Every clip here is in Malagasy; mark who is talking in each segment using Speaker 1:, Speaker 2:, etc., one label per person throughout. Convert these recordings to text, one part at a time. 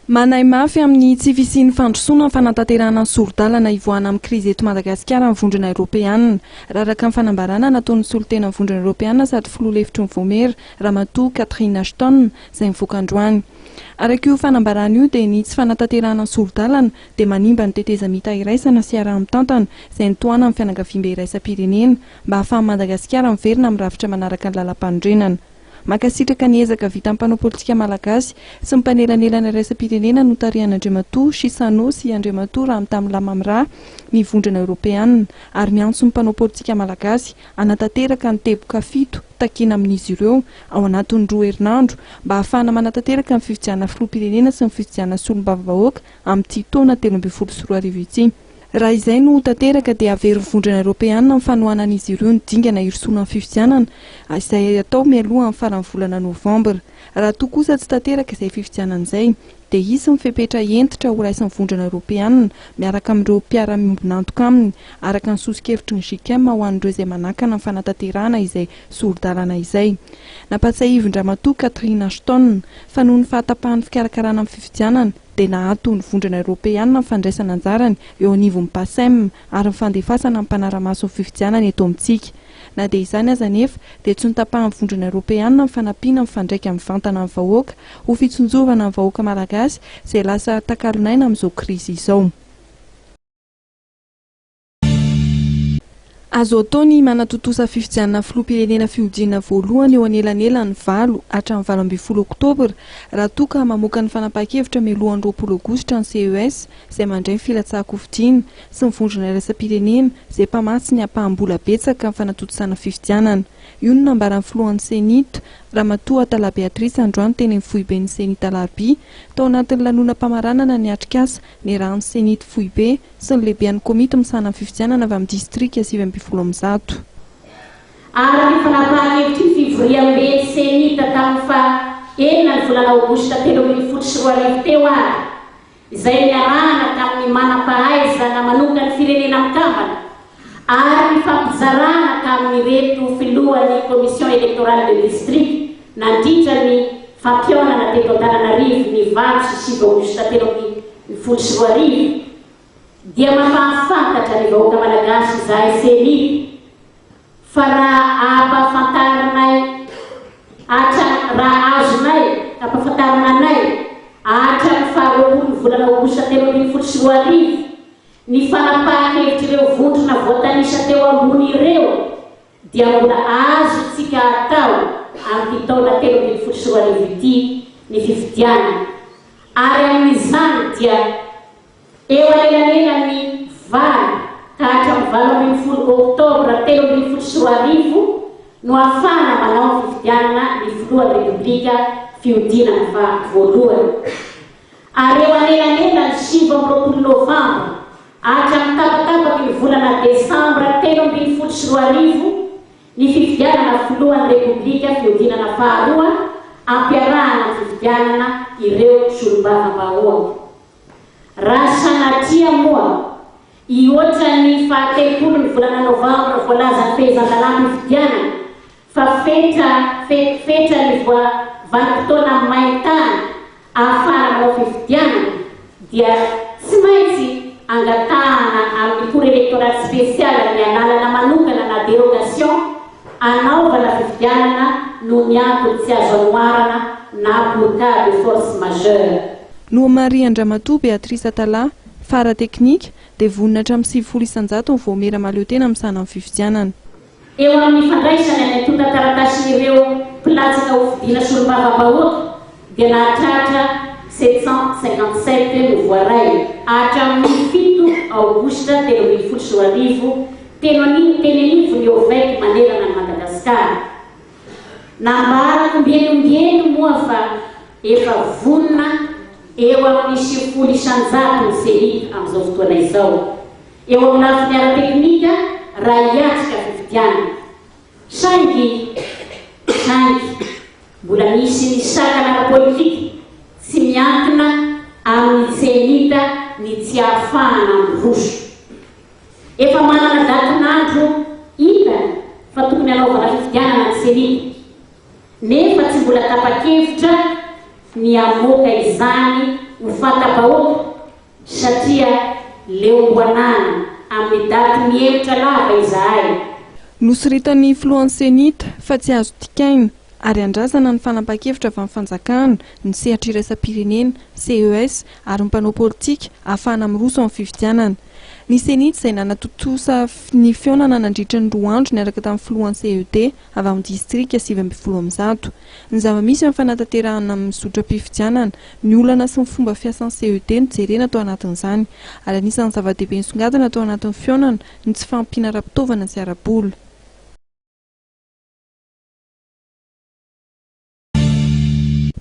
Speaker 1: Manahy mafy amin'ny tsy fisian'ny fandrosoana ny fanatanterahana ny sori-dalana hivoahana amin'ny krizy eto Madagasikara ny Vondrona Eoropeanina. Raha araka ny fanambarana nataon'ny solontenan'ny Vondrona Eoropeanina sady filoha lefitry ny Vaomiera, Ramatoa Catherine Ashton, izay nivoaka androany. Araka io fanambarana io dia ny tsy fanatanterahana ny sori-dalana dia manimba ny tetezamita iraisana sy iaraha-mitantana izay notohanan'ny fianakaviambe iraisam-pirenena mba hahafahan'i Madagasikara miverina amin'ny rafitra manaraka ny lalàmpanorenana. Mankasitraka ny ezaka vitan'ny mpanao politika malagasy sy ny mpanelanelana iraisam-pirenena notarihan'Andriamatoa Chissano sy Andriamatoa Ramtamla Mamra ny Vondrona Eoropeanina ary miantso ny mpanao politika malagasy hanatanteraka ny teboka fito takiana amin'izy ireo ao anatin'ny roa herinandro mba hahafahana manatanteraka ny fifidianana filoham-pirenena sy ny fifidianana solombavambahoaka amin'ity taona 2013 ity. Raha izay no ho tanteraka dia averin'ny Vondrona Eoropeanina ny fanohanan'izy ireo ny dingana hirosoana amin'ny fifidianana izay hatao mialoha amin'ny faran'ny volana novambra. Raha toa kosa tsy tanteraka izay fifidianana izay dia hisy ny fepetra hentitra ho raisin'ny Vondrona Eoropeanina miaraka amin'ireo mpiara-miombon'antoka aminy araka ny soso-kevitry ny Gcem ho an'ireo izay manakana ny fanatanterahana izay sori-dalana izay. Nampatsiahivin-dRamatoa Catherine Ashton fa noho ny fahatapahan'ny fikarakarana ny fifidianana dia naato ny Vondrona Eoropeana ny fandraisana anjarany eo anivon'ny Pacem ary ny fandefasana ny mpanara-maso ny fifidianana eto amintsika. Na dia izany aza anefa dia tsy notapahan'ny Vondrona Eoropeana ny fanampiana mifandraika mivantana amin'ny vahoaka ho fitsinjovana ny vahoaka malagasy izay lasa takalon'aina amin'izao krizy izao. Azo atao ny manatontosa fifidianana filoham-pirenena fihodinana voalohany eo anelanelan'ny valo hatramin'ny 18 oktobra raha toa ka mamoaka ny fanapahan-kevitra mialohan'ny 20 aogositra ny CES izay mandray ny filatsahan-kofidina sy ny vondrona iraisam-pirenena izay mpamatsy ny ampaham-bola betsaka amin'ny fanatontosana fifidianana. Io no nambaran'ny filohan'ny Cenit, Ramatoa Atala Béatrice androany teny amin'ny foiben'ny Cenit Alarobia tao anatin'ny lanonam-pamaranana ny atrikasa niarahan'ny Cenit foibe sy ny lehiben'ny komity misahana ny fifidianana avy amin'ny distrika 119.
Speaker 2: Araka ny fanapahan-kevitry ny fivoriamben'ny Cenit tamin'ny faha enina ny volana aogositra 2013 teo ary, izay niarahana tamin'ny manam-pahaizana manokan'ny Firenena Mikambana ary nifampizarana tamin'ireto filohan'ny Commission Electorale de District nandritra ny fampihaonana teto Antananarivo ny valo sy sivy aogositra 2013, dia mampahafantatra ny vahoaka Malagasy izahay Ceni fa raha ampahafantarinay hatra raha azonay ampahafantarina anay hatramin'ny faha 20 ny volana aogositra 2013 ny fanapahan-kevitr'ireo vondrona voatanisa teo ambony ireo dia mbola azontsika atao amin'ity taona 2013 ity ny fifidianana ary amin'izany dia eo anelanelan'ny valo ka hatramin'ny 18 oktobra 2013 no ahafahana manao ny fifidianana ny filohan'ny Repoblika fihodinana faha voalohany. Ary eo anelanelan'ny 29 novambra hatramin'ny tapatapaky ny volana desambra 2013 ny fifidianana filohan'ny Repoblika fihodinana faharoa ampiarahana amin'ny fifidianana ireo solombavambahoaka. Raha sanatria moa hihoatra ny fahatelopolo ny volana novambra voalazan'ny fehezan-dalàm-pifidianana fa fetra fetra ny voa vanim-potoana main-tany ahafahana manao fifidianana dia tsy maintsy angatahana amin'ny Cour électorale spéciale ny alalana manokana na dérogation anaovana fifidianana noho ny antony tsy azo anoharana na pour cas de force majeure.
Speaker 1: Nohamarihan-dRamatoa Béatrice Atallah fa ara-teknika dia vonona hatramin'ny 90% ny vaomiera mahaleotena misahana ny fifidianana.
Speaker 2: Eo amin'ny fandraisana ny antontan-taratasin'ireo mpilatsaka hofidiana solombavambahoaka dia nahatratra 757 no voaray hatramin'ny fito aogositra 2013 teny teny anivon'ny OVEC manerana an'i Madagasikara. Nambarako ombieny ombieny moa fa efa vonona eo amin'ny 90 isan-jato ny Cenit amin'izao fotoana izao. Eo amin'ny lafiny ara-teknika raha hiatrika fifidianana. Saingy, saingy, mbola misy ny sakana ara-politika tsy miankina amin'ny Cenit ny tsy ahafahana miroso. Efa manana datin'andro hitany fa tokony hanaovana fifidianana ny Cenit, nefa tsy mbola tapa-kevitra. ny hamoaka izany ho fanta-bahoaka satria leom-boanana amin'ny daty mihemotra lava izahay.
Speaker 1: Nosoritan'ny filohan'ny Cenit fa tsy azo dikaina ary andrasana ny fanapahan-kevitra avy amin'ny fanjakana, ny sehatra iraisam-pirenena, CES, ary ny mpanao politika ahafahana miroso amin'ny fifidianana. Ny Cenit izay nanatontosa ny fihaonana nandritra ny roa andro niaraka tamin'ny filohan'ny CED avy amin'ny distrika 119. Ny zava-misy amin'ny fanatanterahana ny zotram-pifidianana, ny olana sy ny fomba fiasan'ny CED no jerena tao anatin'izany. Ary anisan'ny zava-dehibe nisongadina tao anatin'ny fihaonana ny tsy fahampiana ara-pitaovana sy ara-bola.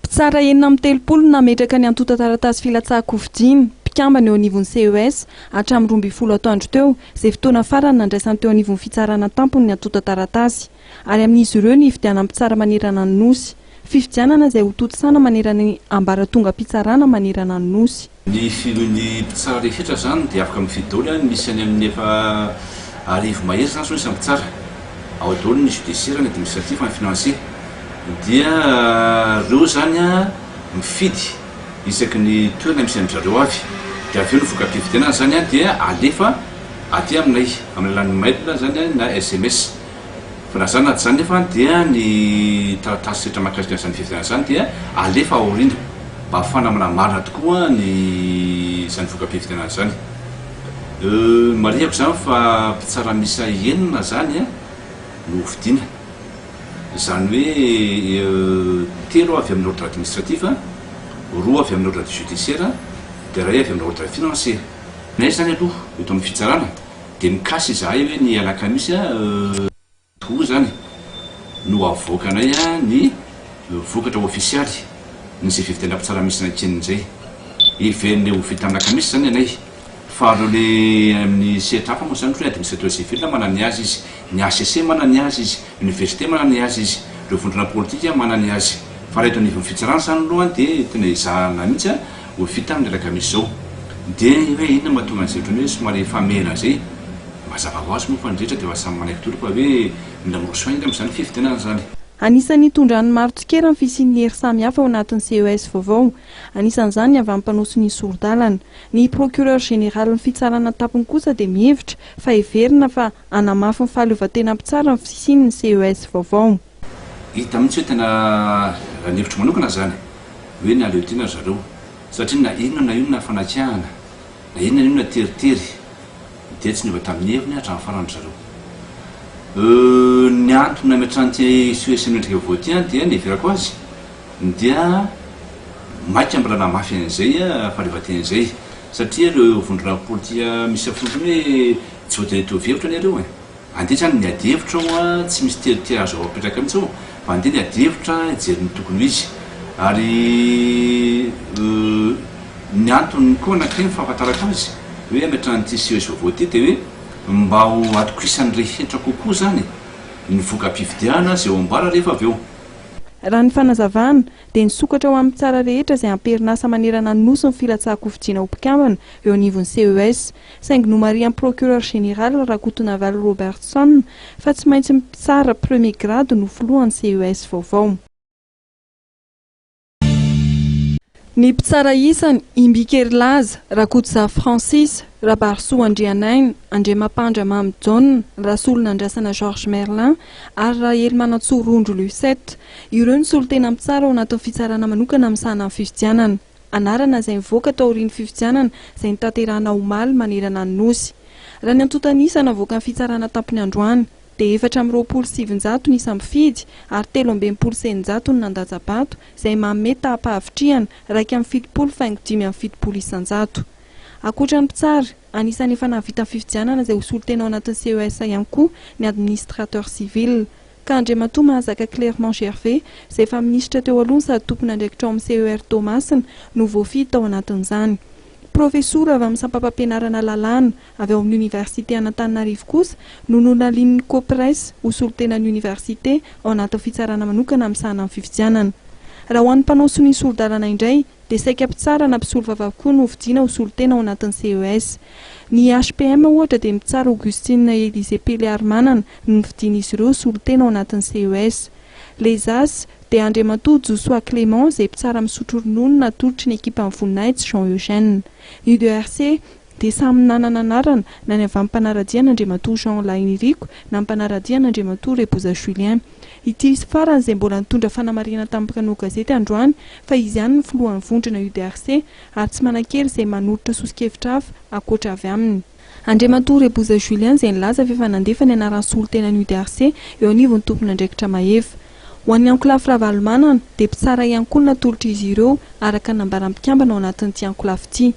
Speaker 1: Mpitsara 36 no nametraka ny antontan-taratasy filatsahan-kofidina, mpikambana eo anivon'ny CES, hatramin'ny 12 atoandro teo, izay fotoana farany nandraisany teo anivon'ny fitsarana an-tampony ny antontan-taratasy. Ary amin'izy ireo ny hifidianana mpitsara manerana ny Nosy. Fifidianana izay hotontosana manerana ny ambaratongam-pitsarana manerana ny Nosy.
Speaker 3: Ny ny mpitsara rehetra zany dia afaka mifidy daholo an, misy any amin'ny efa arivo mahery zany zao isan'ny mpitsara, ao daholo ny judiciaire, ny administratif, ny financier, dia reo zany an mifidy isaky ny toerana misy an-dry zareo avy, dia avy eo ny voka-pifidianana zany an dia alefa aty aminay amin'ny alalan'ny mail zany na sms. Fa na izany na tsy izany nefa dia ny taratasy rehetra mahakasika an'izany fifidianana izany dia alefa aoriana mba hahafahana manamarina tokoa ny izany voka-pifidianana izany. Marihako izany fa mpitsara miisa enina izany no hofidiana. Izany hoe telo avy amin'ny ordre administratif, roa avy amin'ny ordre judiciaire dia iray avy amin'ny ordre financier. Ny anay izany aloha eto amin'ny fitsarana Dia mikasa izahay hoe ny alakamisy roa izany no havoakanay ny vokatra ofisialy ny izay fifidianana mpitsara misy nankinina izay. Heverinay ho vita amin'ny alakamisy izany ny anay. Fa ireo le amin'ny sehatra hafa moa izany ohatra hoe administrateur civil manana ny azy izy, ny HCC manana ny azy izy, université manana ny azy izy, ireo vondrona politika manana ny azy. Fa raha eto anivon'ny fitsarana izany aloha dia tena ezahana mihitsy Ho vita amin'ny alakamisy izao. Dia hoe inona mahatonga an'izay ohatran'ny hoe somary famehana izay? Mazava ho azy moa fa ny rehetra dia efa samy manaiky daholo fa hoe mila miroso haingana amin'izany fifidianana izany.
Speaker 1: Anisan'ny nitondran'ny maro tsikera ny fisian'ny hery samihafa ao anatin'ny CES vaovao. Anisan'izany ny avy amin'ny mpanao sonia sori-dalana. Ny Procureur Général-n'ny Fitsarana an-tampony kosa dia mihevitra fa heverina fa hanamafy ny fahaleovantenan'ny mpitsara ny fisian'ny CES vaovao.
Speaker 3: Hita mihitsy hoe tena, raha ny hevitro manokana izany, hoe naleo tiana ry zareo. Satria na inona na inona fanakiahana, na inona na inona teritery, dia tsy niova tamin'ny heviny hatramin'ny farany ry zareo. Ny antony nametrahan'ity CEC mendrika vaovao ity dia ny heverako azy dia maika mbola namafy an'izay fahaleovantena izay. Satria ireo vondrona politika misy afotony hoe tsy voatery hitovy hevitra anie ireo e. Andeha zany ny ady hevitra ao a, tsy misy teritery azo apetraka mihitsy ao fa andeha ny ady hevitra hijery ny tokony ho izy. Ary ny antony koa anankiray ny fahafantarako azy hoe ametrahan'ity CES vaovao ity dia hoe mba ho atokisan'ny rehetra kokoa zany ny voka-pifidianana izay ho ambara rehefa avy eo.
Speaker 1: Raha ny fanazavana, dia nisokatra ho amin'ny mpitsara rehetra izay am-perinasa manerana ny Nosy ny filatsahan-kofidiana ho mpikambana eo anivon'ny CES. Saingy nomarihan'ny Procureur Général Rakotonavalo Robertson fa tsy maintsy mpitsara premier grade no filohan'ny CES vaovao. Ny mpitsara isany, Imbiky Herilaza, Rakotozafy Francis, Rabarisoa Andrianaina, Andriamampandra Mamy Jaona, Rasolonandrasana Georges Merlin ary Rahelimanantsoa Rondro Lucette. Ireo no solontena mpitsara ao anatin'ny fitsarana manokana misahana ny fifidianana. Anarana izay nivoaka taorian'ny fifidianana izay notanterahina omaly manerana ny Nosy. Raha ny antontan'isa navoakan'ny fitsarana tampony androany dia 924 ny isa mpifidy ary 663 no nandatsa-bato izay manome taham-pahavitrihana 71.75%. Ankoatra ny mpitsara, anisan'ny efa nahavita ny fifidianana izay ho solontena ao anatin'ny CES ihany koa ny administrateur civil. Ka Andriamatoa Mahazaka Clermont Gervais, izay efa minisitra teo aloha no sady tompon'andraikitra ao amin'ny CER Toamasina, no voafidy tao anatin'izany. Profesora avy amin'ny sampam-pampianarana lalàna avy ao amin'ny Oniversite an'Antananarivo kosa no nonalinin'ny Copres ho solontenan'ny Oniversite ao anatin'ny fitsarana manokana misahana ny fifidianana. Raha ho an'ny mpanao sonia sori-dalana indray dia saika mpitsara na mpisolovava avokoa no hofidiana ho solontena ao anatin'ny CES. Ny HPM ohatra dia mitsara Augustine Elysée Pelearimanana no nofidian'izy ireo ho solontena ao anatin'ny CES. Les As, dia Andriamatoa Josoa Clément izay mpitsara misotro ronono natolotry ny ekipan'i Voninahitsy Jean Eugène. Ny UDRC dia samy nanana anarana na ny avy amin'ny mpanara-dia an'Andriamatoa Jean Lahiniriko na ny mpanara-dia an'Andriamatoa Reboza Julien. Ity farany izay mbola nitondra fanamarihana tamin'ny mpanao gazety androany fa izy ihany no filohan'ny vondrona UDRC ary tsy manan-kery izay manolotra soso-kevitra hafa ankoatra avy aminy. Andriamatoa Reboza Julien izay nilaza fa efa nandefa ny anaran'ny solontenan'ny UDRC eo anivon'ny tompon'andraikitra mahefa. Ho an'ny ankolafy Ravalomanana dia mpitsara ihany koa no natolotr'izy ireo araka ny nambaran'ny mpikambana ao anatin'ity ankolafy ity.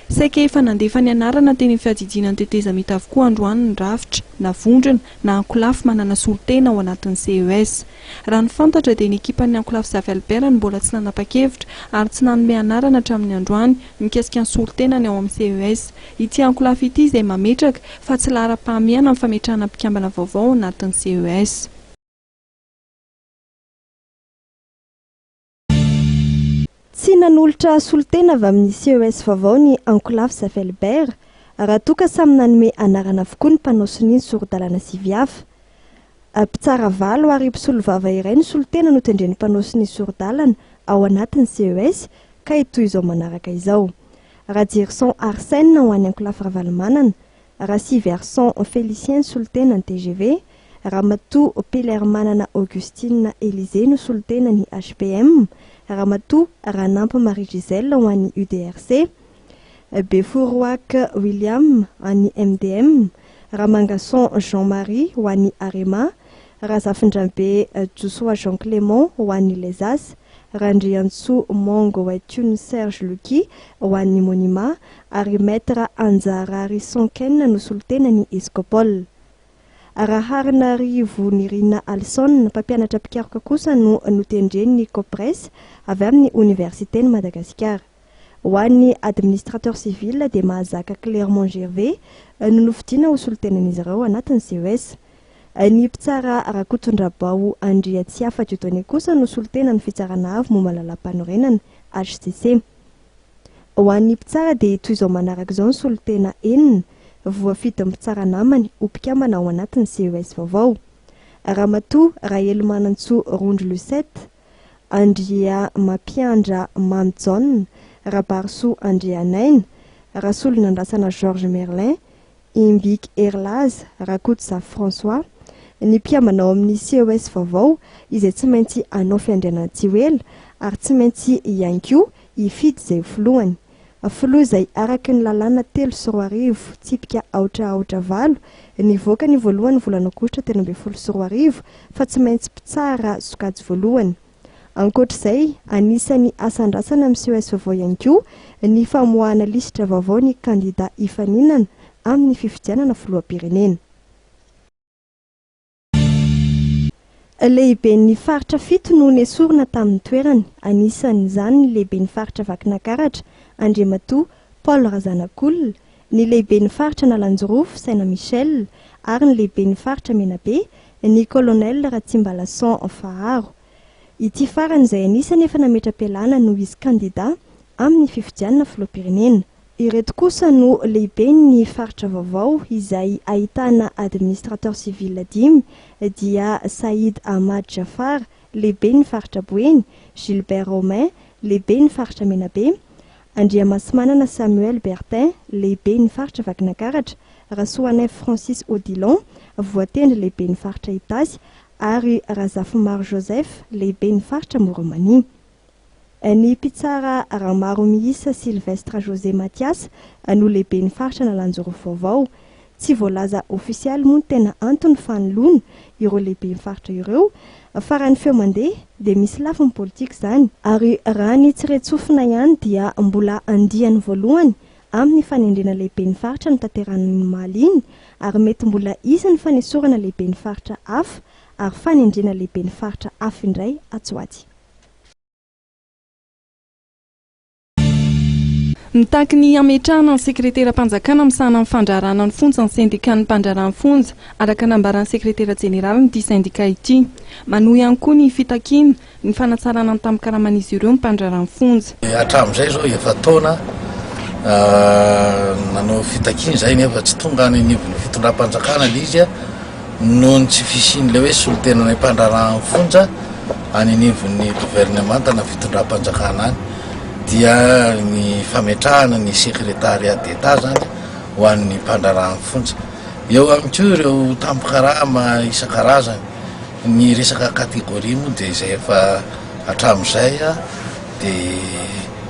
Speaker 1: Saika efa nandefa ny anarana teny amin'ny fiadidiana ny tetezamita avokoa androany ny rafitra na vondrona na ankolafy manana solontena ao anatin'ny CES. Raha ny fantatra dia ny ekipan'ny ankolafy Zafy Albert no mbola tsy nanapa-kevitra ary tsy nanome anarana hatramin'ny androany mikasika ny solontenany ao amin'ny CES. Ity ankolafy ity izay mametraka fa tsy laharam-pahamehana ny fametrahana mpikambana vaovao ao anatin'ny CES.
Speaker 4: Tsy nanolotra solontena avy amin'ny CES vaovao ny ankolafy Zafy Albert, raha toa ka samy nanome anarana avokoa ny mpanao sonia ny sori-dalana sivy hafa. Mpitsara valo ary mpisolovava iray ny solontena notendren'ny mpanao sonia sori-dalana ao anatin'ny CES ka toy izao manaraka izao, Rajerison Arsène ho an'ny ankolafy Ravalomanana, Rasiverson Félicien solontena ny tgv, Ramatoa Pelerimanana Augustine Elysée no solontena ny HPM, Ramatoa Ranampy Marie Gisèle ho an'ny UDRC, Beforoac William an'ny MDM, Ramangason Jean Marie ho an'ny Arema, Razafindrabe Josoa Jean Clément ho an'ny Les As, Randriantsoa Mongo Waitiony Serge Lucky ho an'ny Monima ary Maître Anjararison Ken no solontena ny Escopol. Raharinarivo Nirina Alson, mpampianatra mpikaroka kosa no notendren'ny Copres avy amin'ny Oniversiten'i Madagasikara. Ho an'ny Administrateur civil dia Mahazaka Clermont Gervais no nofidiana ho solontenan'izy ireo anatin'ny CES. Ny mpitsara Rakotondrabao Andriatsiafa Dieudonné kosa no solontenan'ny Fitsarana Avo momba ny Lalàmpanorenana, hcc. Ho an'ny mpitsara dia toy izao manaraka izao ny solontena enina voafidin'ny mpitsara namany ho mpikambana ao anatin'ny CES vaovao. Ramatoa Rahelimanantsoa Rondro Lucette, Andriamampiandra Mamy Jaona, Rabarisoa Andrianaina, Rasolonandrasana Georges Merlin, Imbiky Herilaza, Rakotozafy François, ny mpikambana ao amin'ny CES vaovao izay tsy maintsy hanao fiandrianana tsy ho ela ary tsy maintsy ihany koa hifidy izay ho filohany. Filoha izay araka ny lalàna 2003 tsipika aotra aotra valo nivoaka ny voalohan'ny volana aogositra 2013 fa tsy maintsy mpitsara sokajy voalohany. Ankoatra izay, anisan'ny asa andrasana amin'ny CES vaovao ihany koa ny famoahana lisitra vaovao ny kandida hifaninana amin'ny fifidianana filoham-pirenena. Lehiben'ny faritra fito no nesorina tamin'ny toerany, anisan'izany ny lehiben'ny faritra Vakinankaratra, Andriamatoa Paul Razanakolona, ny lehiben'ny faritra Analanjirofo, Saina Michel, ary ny lehiben'ny faritra Menabe, ny Colonel Ratsimbalason Faharo. Ity farany izay anisan'ny efa nametra-pialana noho izy kandida amin'ny fifidianana filoham-pirenena. Ireto kosa no lehiben'ny faritra vaovao izay ahitana administrateur civil dimy dia Saïd Ahmad Jaffar, lehiben'ny faritra Boeny, Gilbert Romain, lehiben'ny faritra Menabe, Andriamasimanana Samuel Bertin, lehiben'ny faritra Vakinankaratra, Rasoanaivo Francis Odilon, voatendry lehiben'ny faritra Itasy, ary Razafimaro Joseph, lehiben'ny faritra Amoron'i Mania. Ny mpitsara Ramaromiisa Sylvestre José Mathias no lehiben'ny faritra Analanjirofo vaovao. Tsy voalaza ofisialy moa ny tena antony fanoloana ireo lehiben'ny faritra ireo fa raha ny feo mandeha dia misy lafiny politika izany. Ary raha ny tsy re-tsofina ihany dia mbola andiany voalohany amin'ny fanendrena lehiben'ny faritra notanterahina ny omaly iny ary mety mbola hisy ny fanesorana lehiben'ny faritra hafa ary fanendrena lehiben'ny faritra hafa indray atsy ho atsy.
Speaker 1: Mitaky ny hametrahana ny sekreteram-panjakana misahana ny fandraharahana ny fonja ny sendikan'ny mpandraharaha ny fonja, araka ny nambaran'ny sekretera jeneralin'ity sendika ity. Manohy ihany koa ny fitakiana ny fanatsarana ny tambin-karaman'izy ireo ny mpandraharaha ny fonja.
Speaker 5: Hatramin'izay izao efa-taona nanao fitakiana izahay nefa tsy tonga any anivon'ny fitondram-panjakana ilay izy noho ny tsy fisian'ilay hoe solontenanay mpandraharaha ny fonja. any anivon'ny governemanta na fitondram-panjakana any dia ny fametrahana ny secrétariat d'Etat zany ho an'ny mpandraharahan'ny fonja. Eo ihany koa ireo tambin-karama isan-karazany. Ny resaka catégorie moa dia izay efa hatramin'izay dia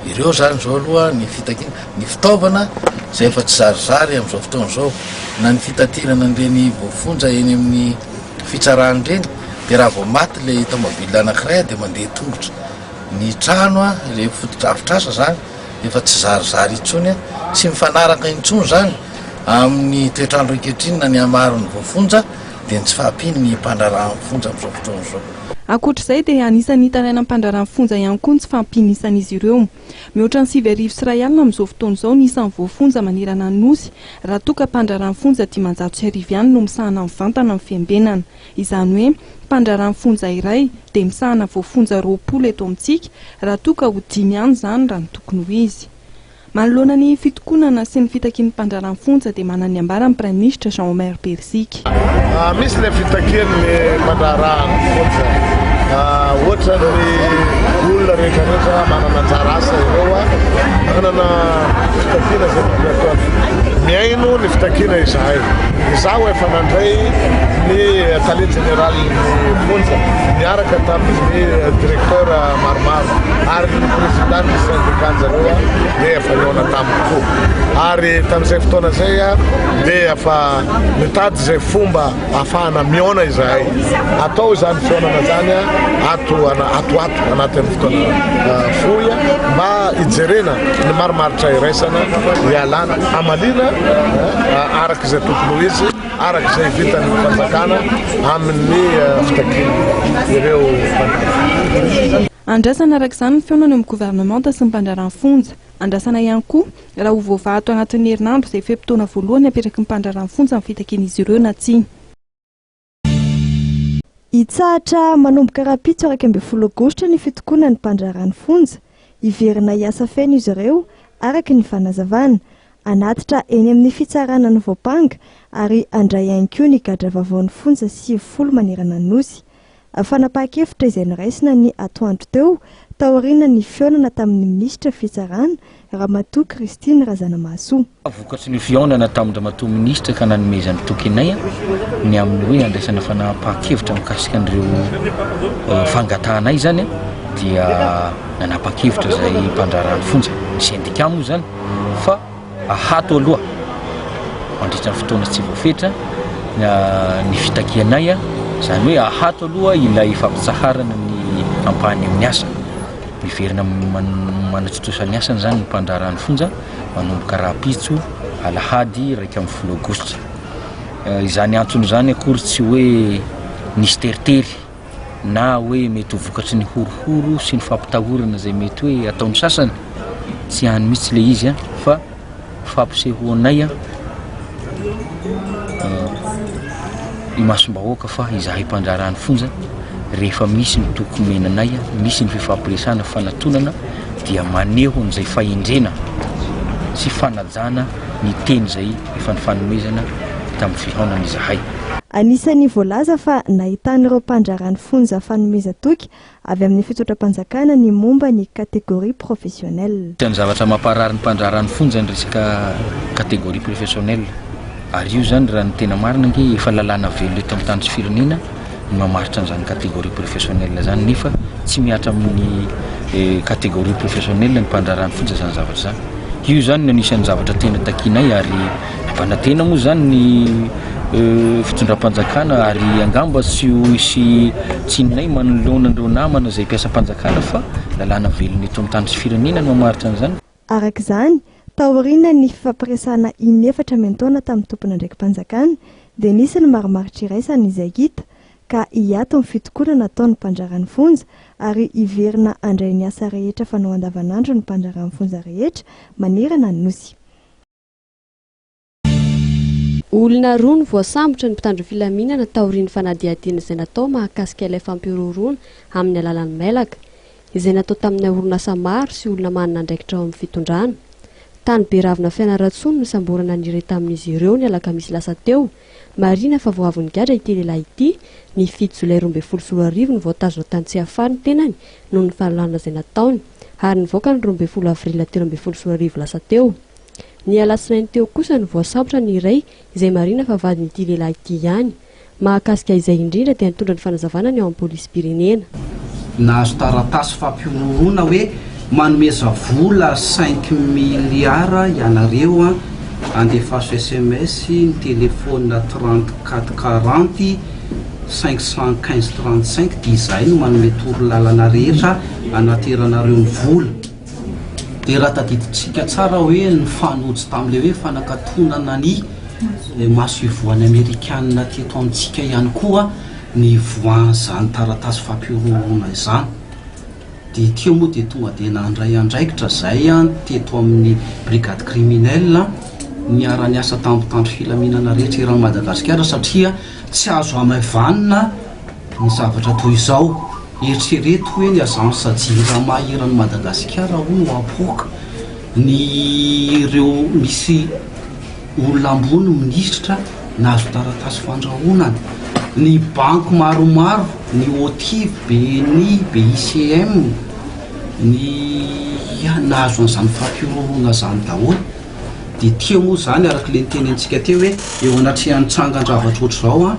Speaker 5: ireo izany izao aloha ny fitakiana, ny fitaovana izay efa tsy zarizary amin'izao fotoana izao na ny fitaterana an'ireny voafonja eny amin'ny fitsarana ireny dia raha vao maty ilay tomobile anankiray dia mandeha tongotra. Ny trano, ireo fotodrafitrasa izany efa tsy zarizary intsony, tsy mifanaraka intsony izany amin'ny toetr'andro ankehitriny na ny hamaron'ny voafonja dia ny tsy fahampian'ny mpandraharahan'ny fonja amin'izao fotoana izao.
Speaker 1: Ankoatra izay dia anisan'ny hitarainan'ny mpandraharahan'ny fonja ihany koa ny tsy fahampian'ny isan'izy ireo. Mihoatra ny 1900 amin'izao fotoana izao ny isan'ny voafonja manerana ny Nosy, raha toa ka mpandraharahan'ny fonja 1500 ihany no misahana mivantana amin'ny fiambenana. Izany hoe, mpandraharahan'ny fonja iray dia misahana voafonja 20 eto amintsika, raha toa ka ho dimy ihany izany raha ny tokony ho izy. Manoloana ny fitokonana sy ny fitakian'ny mpandraharahan'ny fonja dia manana ny ambara ny Praiminisitra Jean Omer Beriziky.
Speaker 6: Misy ilay fitakian'ny mpandraharahan'ny fonja, ohatran'ny olona rehetra rehetra manana anjara asa ireo, manana fitakiana izay tokony ataony. Mihaino ny fitakiana izahay. Izaho efa nandray ny tale jeneralin'ny fonja niaraka tamin'ny directeur maromaro ary ny président ny syndicat-njareo dia efa nihaona tamiko koa. Ary tamin'izay fotoana izay dia efa nitady izay fomba ahafahana mihaona izahay. Atao izany fihaonana izany ato ato ato anatin'ny fotoana fohy mba hijerena ny marimaritra iraisana hialana hamaliana araka izay tokony ho izy, araka izay vitan'ny fanjakana amin'ny fitakian'ireo mpandraharaha.
Speaker 1: Andrasana araka izany ny fihaonana eo amin'ny governemanta sy ny mpandraharaha ny fonja. Andrasana ihany koa raha ho voavaha ato anatin'ny herinandro izay fe-potoana voalohany apetraky ny mpandraharaha ny fonja ny fitakian'izy ireo na tsia.
Speaker 4: Hitsahatra manomboka rahampitso 11 aogositra ny fitokonan'ny mpandraharaha ny fonja. Hiverina hiasa feno izy ireo, araka ny fanazavana. Hanatitra eny amin'ny fitsarana ny voampanga ary handray ihany koa ny gadra vaovaon'ny fonja 90 manerana ny Nosy. Fanapahan-kevitra izay noraisina ny atoandro teo, taorian'ny fihaonana tamin'ny minisitry ny Fitsarana, Ramatoa Christine Razanamahasoa.
Speaker 7: Vokatry ny fihaonana tamin-dRamatoa Minisitra ka nanomezany toky anay ny amin'ny hoe handraisana fanapahan-kevitra mikasika an'ireo fangatahanay izany dia nanapa-kevitra izay mpandraharaha ny fonja, ny sendika moa izany fa ahato aloha mandritra ny fotoana tsy voafetra ny fitakianay, izany hoe ahato aloha ilay fampitsaharana ny ampahany amin'ny asa. Miverina manatontosa ny asany izany ny mpandraharaha ny fonja manomboka rahampitso alahady 11 aogositra. Izany antony izany akory tsy hoe nisy teritery na hoe mety ho vokatry ny horohoro sy ny fampitahorana izay mety hoe ataon'ny sasany, tsy any mihitsy ilay izy fa fampisehoanay imasom-bahoaka fa izahay mpandraharaha ny fonja rehefa misy ny toky omena anay, misy ny fifampiresahana, fanatonana dia maneho an'izay fahendrena sy fanajana ny teny izay efa nifanomezana tamin'ny fihaonana izahay.
Speaker 4: Anisan'ny voalaza fa nahitan'ireo mpandraharaha ny fonja fanomezan-toky avy amin'ny fitondram-panjakana ny momba ny catégorie professionnelle.
Speaker 7: Isan'ny zavatra mamparary ny mpandraharaha ny fonja ny resaka catégorie professionnelle ary io izany raha ny tena marina ange efa lalàna velona eto amin'ny tany sy firenena ny mamaritra an'izany catégorie professionnelle izany nefa tsy mihatra amin'ny catégorie professionnelle ny mpandraharaha ny fonja izany zavatra izany. Io izany no anisan'ny zavatra tena takianay ary nampanantena moa izany ny fitondram-panjakana ary angamba tsy ho hisy tsininay manoloana an'ireo namana izay mpiasam-panjakana fa lalàna velona eto amin'ny tany sy firenena no mamaritra an'izany.
Speaker 4: Araka izany, taorian'ny fifampiresahana in'efatra miantaona tamin'ny tompon'andraiki-panjakana dia nisy ny marimaritra iraisana izay hita ka hiato ny fitokonana ataon'ny mpandraharaha ny fonja ary hiverina handray ny asa rehetra fanao andavanandro ny mpandraharaha ny fonja rehetra manerana ny Nosy.
Speaker 8: Olona roa no voasambotry ny mpitandro filaminana taorian'ny fanadihadiana izay natao mahakasika ilay fampihorohoroana amin'ny alalan'ny mailaka, izay natao tamina orinasa maro sy olona manana andraikitra ao amin'ny fitondrana. Tany Beravina Fianarantsoa no nisamborana ny iray tamin'izy ireo ny alakamisy lasa teo. Marihina fa vao avy nigadra ity lehilahy ity, ny fito jolay 2012 no voatazona tany Tsiafahy ny tenany noho ny fanolanana izay nataony, ary nivoaka ny 12 avril 2013 lasa teo. Ny alatsinainy teo kosa no voasambotra ny iray izay marihina fa vadin'ity lehilahy ity ihany. Mahakasika izay indrindra dia nitondra ny fanazavana ny ao amin'ny polisim-pirenena.
Speaker 9: Nahazo taratasy fampihorohoroana hoe manomeza vola cinq milliards ianareo an, andefaso sms ny telephone 34 40 515 35 dia izahay no manome torolalana rehetra anateranareo ny vola. Dia raha tadidintsika tsara hoe nifanojo tamin'ilay hoe fanakatonana ny masoivohon'ny Amerikana teto amintsika ihany koa ny voan'izany taratasy fampihorohoroana izany. Dia teo moa dia tonga dia nandray andraikitra izay teto amin'ny brigade criminelle niara-niasa tamin'ny mpitandro filaminana rehetra eran'i Madagasikara satria tsy azo hamaivanina Ny zavatra toy izao, eritrereto hoe ny agence Jirama eran'i Madagasikara hono hapoaka ny ireo misy olona ambony minisitra nahazo taratasy fandrahonana, ny banky maromaro, ny OTIV, BNI, BICM, ny nahazo an'izany fampihorohoroana izany daholo. Dia teo moa izany araka ilay nitenentsika teo hoe eo anatrehan'ny trangan-javatra ohatr'izao an,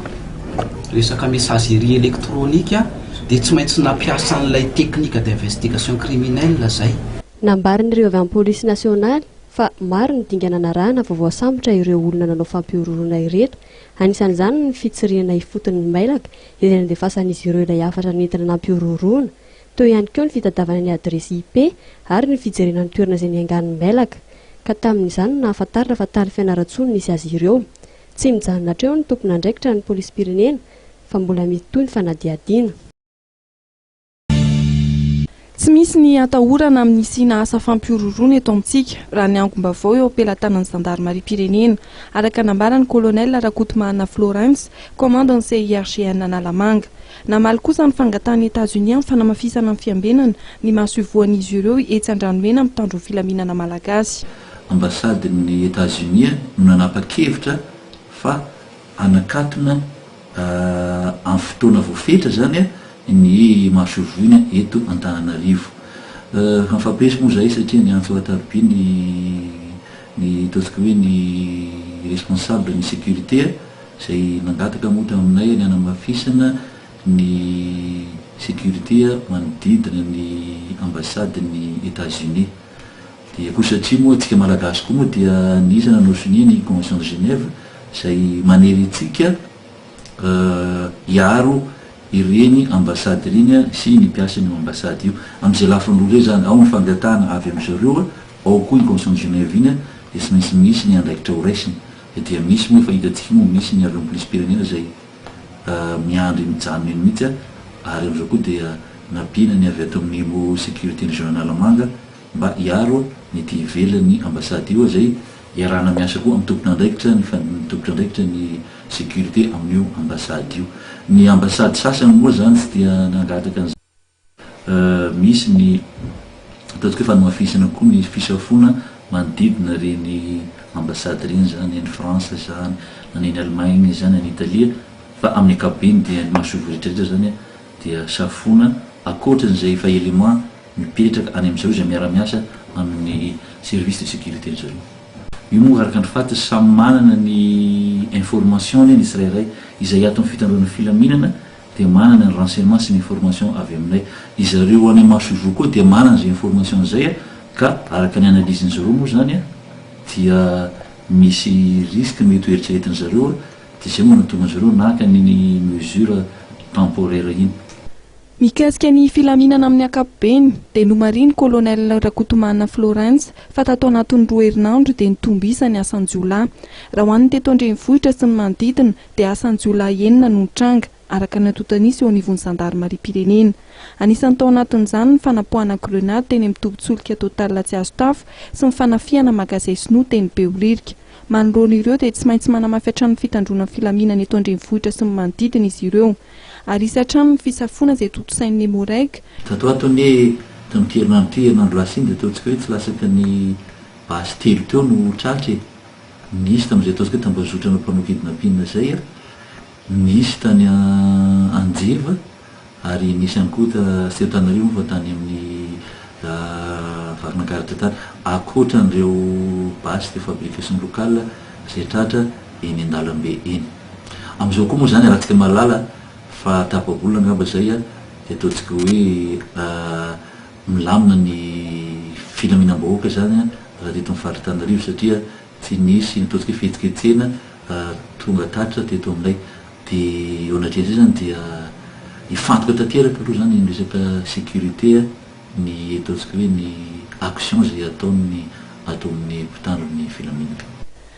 Speaker 9: resaka messagerie électronique dia tsy maintsy nampiasa an'ilay technique d'investigation criminelle izay.
Speaker 8: Nambarin'ireo avy amin'ny polisy nasionaly fa maro ny dingana narahana vao voasambotra ireo olona nanao fampihorohoroana ireto, anisan'izany ny fitsirihana ifotony ny mailaka izay nandefasan'izy ireo ilay hafatra nentina nampihorohoroana, Teo ihany koa ny fitadiavana ny adiresy IP ary ny fijerena ny toerana izay niaingan'ny mailaka, ka tamin'izany no nahafantarana fa tany Fianarantsoa no nisy azy ireo. Tsy mijanona hatreo ny tompon'andraikitra ny polisim-pirenena fa mbola mitohy ny fanadihadiana.
Speaker 1: Tsy misy ny atahorana amin'ny hisiana asa fampihorohoroana eto amintsika, raha ny angom-baovao eo am-pelatanan'ny zandarimariam-pirenena, araka nambaran'ny Colonel Rakotomahana Florens, Commandant CIRGN Analamanga. Namaly kosa ny fangatahan'i Etazonia amin'ny fanamafisana ny fiambenana ny masoivohon'izy ireo etsy Andranomena ny mpitandro ny filaminana malagasy.
Speaker 10: Ambasadin'i Etazonia no nanapa-kevitra fa hanakatona amin'ny fotoana voafetra izany ny masoivohony eto Antananarivo. Efa nifampiresy moa izahay satria niantso an-tarobia ny ny ataontsika hoe ny responsable ny sécurité izay nangataka moa taminay ny hanamafisana ny sécurité manodidina ny ambassade-n'i Etats-Unis. Dia koa satria moa antsika Malagasy koa moa dia anisan'ny nanao sonia ny convention de Genève izay manery antsika hiaro ireny ambassade ireny sy ny mpiasan'io ambassade io. Amin'izay lafiny roa izay izany, ao ny fangatahana avy amin-dry zareo, ao koa iny convention de Genève iny dia tsy maintsy misy ny andraikitra horaisina. Dia misy moa efa hitantsika moa misy ny avy amin'ny polisim-pirenena izay miandry mijanona eny mihitsy ary amin'izao koa dia nampiana ny avy ato amin'ny Emo Sécurité Région Analamanga mba hiaro ny ety ivelan'ny ambassade io izay iarahana miasa koa amin'ny tompon'andraikitra ny tompon'andraikitra ny sécurité amin'io ambassade io. Ny ambassade sasany moa izany tsy dia nangataka an'izany. Misy ny ataontsika hoe fanamafisana koa ny fisafoana manodidina ireny ambassade ireny izany, any France izany, na ny any Allemagne izany, any Italie, fa amin'ny ankapobeny dia ny masoivoho rehetra rehetra izany dia safoana ankoatran'izay efa élément mipetraka any amin'izareo izay miara-miasa amin'ny service de sécurité ny zareo. Io moa araka ny fantatra samy manana ny information-ny ny tsirairay, izay ato amin'ny fitandroana filaminana dia manana ny renseignement sy ny information avy aminay. Izareo any masoivoho koa dia manana izay information izay ka araka ny analyse-nizareo moa izany dia misy risque mety ho eritreretin'izareo dia izay moa no nahatonga an'izareo naka an'iny mesure temporaire iny.
Speaker 1: Mikasika ny filaminana amin'ny ankapobeny dia nomarihin'ny Colonel Rakotomanana Florens fa tato anatin'ny roa herinandro dia nitombo isa ny asan-jiolahy. Raha ho an'ny teto an-drenivohitra sy ny manodidina dia asan-jiolahy enina no nitranga, araka ny antontan'isa eo anivon'ny zandarimariam-pirenena. Anisan'ny tao anatin'izany ny fanapoahana grenady teny amin'ny tobin-tsolika Total Tsiazotafo sy ny fanafihana magazay sinoa teny Behoririka. Manoloana ireo dia tsy maintsy manamafy hatrany ny fitandroana ny filaminana eto an-drenivohitra sy ny manodidina izy ireo. Ary hisy hatrany ny fisafoana izay tontosain'ny Emmo-Reg.
Speaker 10: Tato ho ato anie, tamin'ity herinandro ity, herinandro lasa iny dia ataontsika hoe tsy lasaka ny. Basy telo teo no tratra e! Nisy tamin'izay ataontsika hoe tambazotrana mpanao kidnapping izay a, nisy tany Anjeva ary nisy ihany koa tsy teo Antananarivo moa fa tany amin'ny Vakinankaratra tany, ankoatra an'ireo basy de fabrication locale izay tratra eny an-dalambe eny. Amin'izao koa moa izany arahantsika mahalala fa tapa-bolana angamba izay dia ataontsika hoe Milamina ny filaminam-bahoaka izany raha teto amin'ny faritra Antananarivo satria tsy nisy ny ataontsika hoe fihetsiketsehana tonga tatra teto aminay. Dia eo anatrehan'izay izany dia hifantoka tanteraka aloha izany ny resaka sécurité ny ataontsika hoe ny action izay ataon'ny ato amin'ny mpitandro ny filaminana.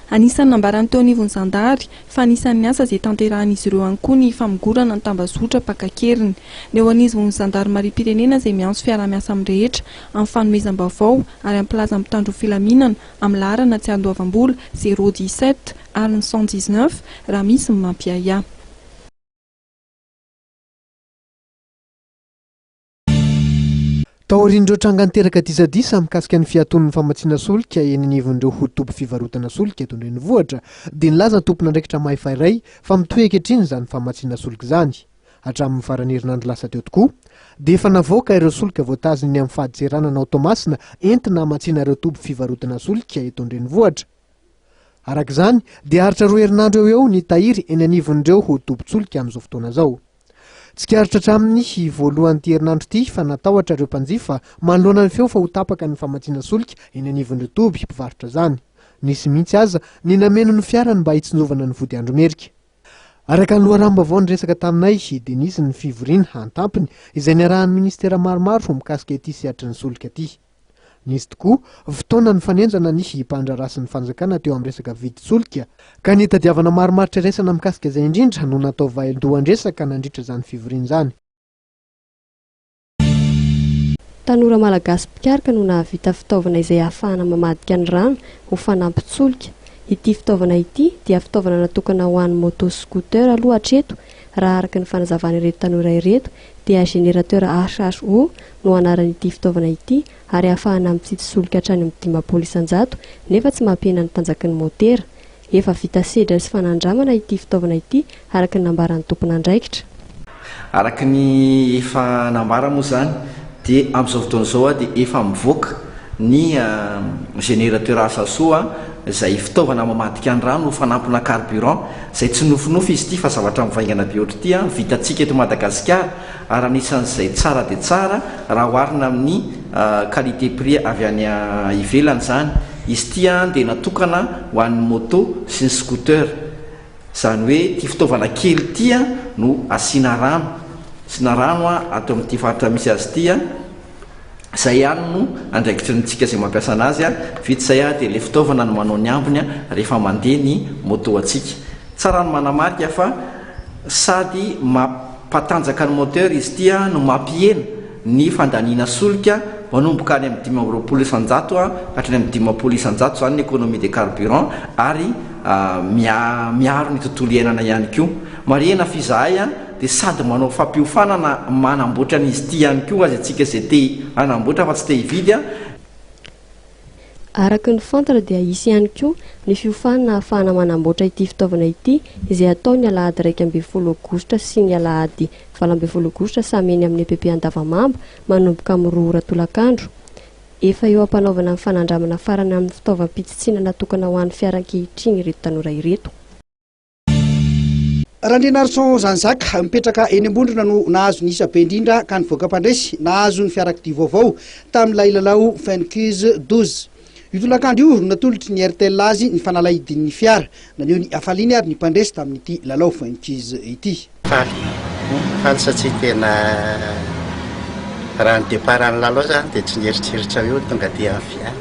Speaker 1: Anisan'ny nambaran'ny teo anivon'ny zandary fa anisan'ny asa izay tanterahan'izy ireo ihany koa ny famongorana ny tambazotra mpaka an-keriny. Ny eo anivon'ny zandarimariam-pirenena izay miantso fiaraha-miasa amin'ny rehetra amin'ny fanomezam-baovao ary hampilaza ny mpitandro ny filaminana amin'ny laharana tsy andoavam-bola zéro dix-sept ary ny 119 raha misy ny mampiahiahy.
Speaker 11: Taorian'ireo tranga niteraka disadisa mikasika ny fiatoan'ny famatsiana solika eny anivon'ireo toby fivarotana solika eto an-drenivohitra dia nilaza ny tompon'andraikitra mahefa iray fa mitohy ankehitriny izany famatsiana solika izany. Hatramin'ny faran'ny herinandro lasa teo tokoa dia efa navoaka ireo solika voatazon'ny amin'ny fadintseranana ao Toamasina entina hamatsiana ireo toby fivarotana solika eto an-drenivohitra. Araka izany dia haharitra roa herinandro eo ho eo ny tahiry eny anivon'ireo tobin-tsolika amin'izao fotoana izao. Tsikaritra hatramin'ny voalohan'ity herinandro ity fa natahotra ireo mpanjifa manoloana ny feo fa ho tapaka ny famatsiana solika eny anivon'ireo toby mpivarotra izany. Nisy mihitsy aza ny nameno ny fiarany mba hitsinjovana ny vodiandro merika. Araka ny loharanom-baovao niresaka taminay dia nisy ny fivoriana an-tampony izay niarahan'ny minisitera maromaro mikasika ity sehatry ny solika ity. Nisy tokoa fotoana nifanenjana ny mpandraharaha sy ny fanjakana teo amin'ny resaka vidin-tsolika, ka ny hitadiavana marimaritra iraisana mikasika izay indrindra no natao vaindohan-dresaka nandritra izany fivoriana izany.
Speaker 8: Tanora malagasy mpikaroka no nahavita fitaovana izay ahafahana mamadika ny rano ho fanampin-tsolika. Ity fitaovana ity dia fitaovana natokana ho an'ny moto sy scooter aloha hatreto, raha araka ny fanazavan'ireto tanora ireto dia générateur HHO no anaran'ity fitaovana ity ary ahafahana mitsitsy solika hatrany amin'ny 50% nefa tsy mampihena ny tanjaky ny motera. Efa vita sedra sy fanandramana ity fitaovana ity araka ny nambaran'ny tompon'andraikitra.
Speaker 12: Araka ny efa nambara moa izany dia amin'izao fotoana izao dia efa mivoaka ny générateur HHO izay fitaovana mamadika ny rano ho fanampina carburant izay tsy nofinofy izy ity fa zavatra mivaingana be ohatr'ity vitantsika eto Madagasikara ary anisan'izay tsara dia tsara raha oharina amin'ny qualité prix avy any ivelany izany. Izy ity dia natokana ho an'ny moto sy ny scooter. Izany hoe ity fitaovana kely ity no asiana rano. Asiana rano ato amin'ity faritra misy azy ity. Izay ihany no andraikitry ny tsika izay mampiasa anazy. Vita izay dia ilay fitaovana no manao ny ambiny rehefa mandeha ny moto antsika. Tsara ny manamarika fa sady mampatanjaka ny moteur izy ity no mampihena ny fandaniana solika manomboka any amin'ny 25% ka hatrany amin'ny 50% izany ny économie de carburant ary miaro ny tontolo iainana ihany koa. Marihina fa izahay dia sady manao fampiofanana manamboatra an'izy ity ihany koa aza antsika izay te hanamboatra fa tsy te hividy.
Speaker 8: Araka ny fantatra dia hisy ihany koa ny fiofanana ahafahana manamboatra ity fitaovana ity izay hatao ny alahady 11 aogositra sy ny alahady 18 aogositra samy eny amin'ny EPP Andavamamba manomboka amin'ny roa ora tolakandro. Efa eo am-panaovana ny fanandramana farany amin'ny fitaovam-pitsitsiana natokana ho an'ny fiara ankehitriny ireto tanora ireto.
Speaker 13: Randrianarison Jean Jacques, mipetraka eny Ambondrona no nahazo ny isa be indrindra ka nivoaka mpandresy, nahazo ny fiarakodia vaovao tamin'ilay lalao Fenquiz 12. Io tolakandro io no natolotry ny Airtel azy ny fanalahidin'ny fiara. Naneho ny hafaliany ary ny mpandresy tamin'ity lalao Fenquiz ity.
Speaker 5: Faly, faly satria tena raha ny départ ny lalao zany dia tsy nieritreritra hoe ho tonga aty amin'ny fiara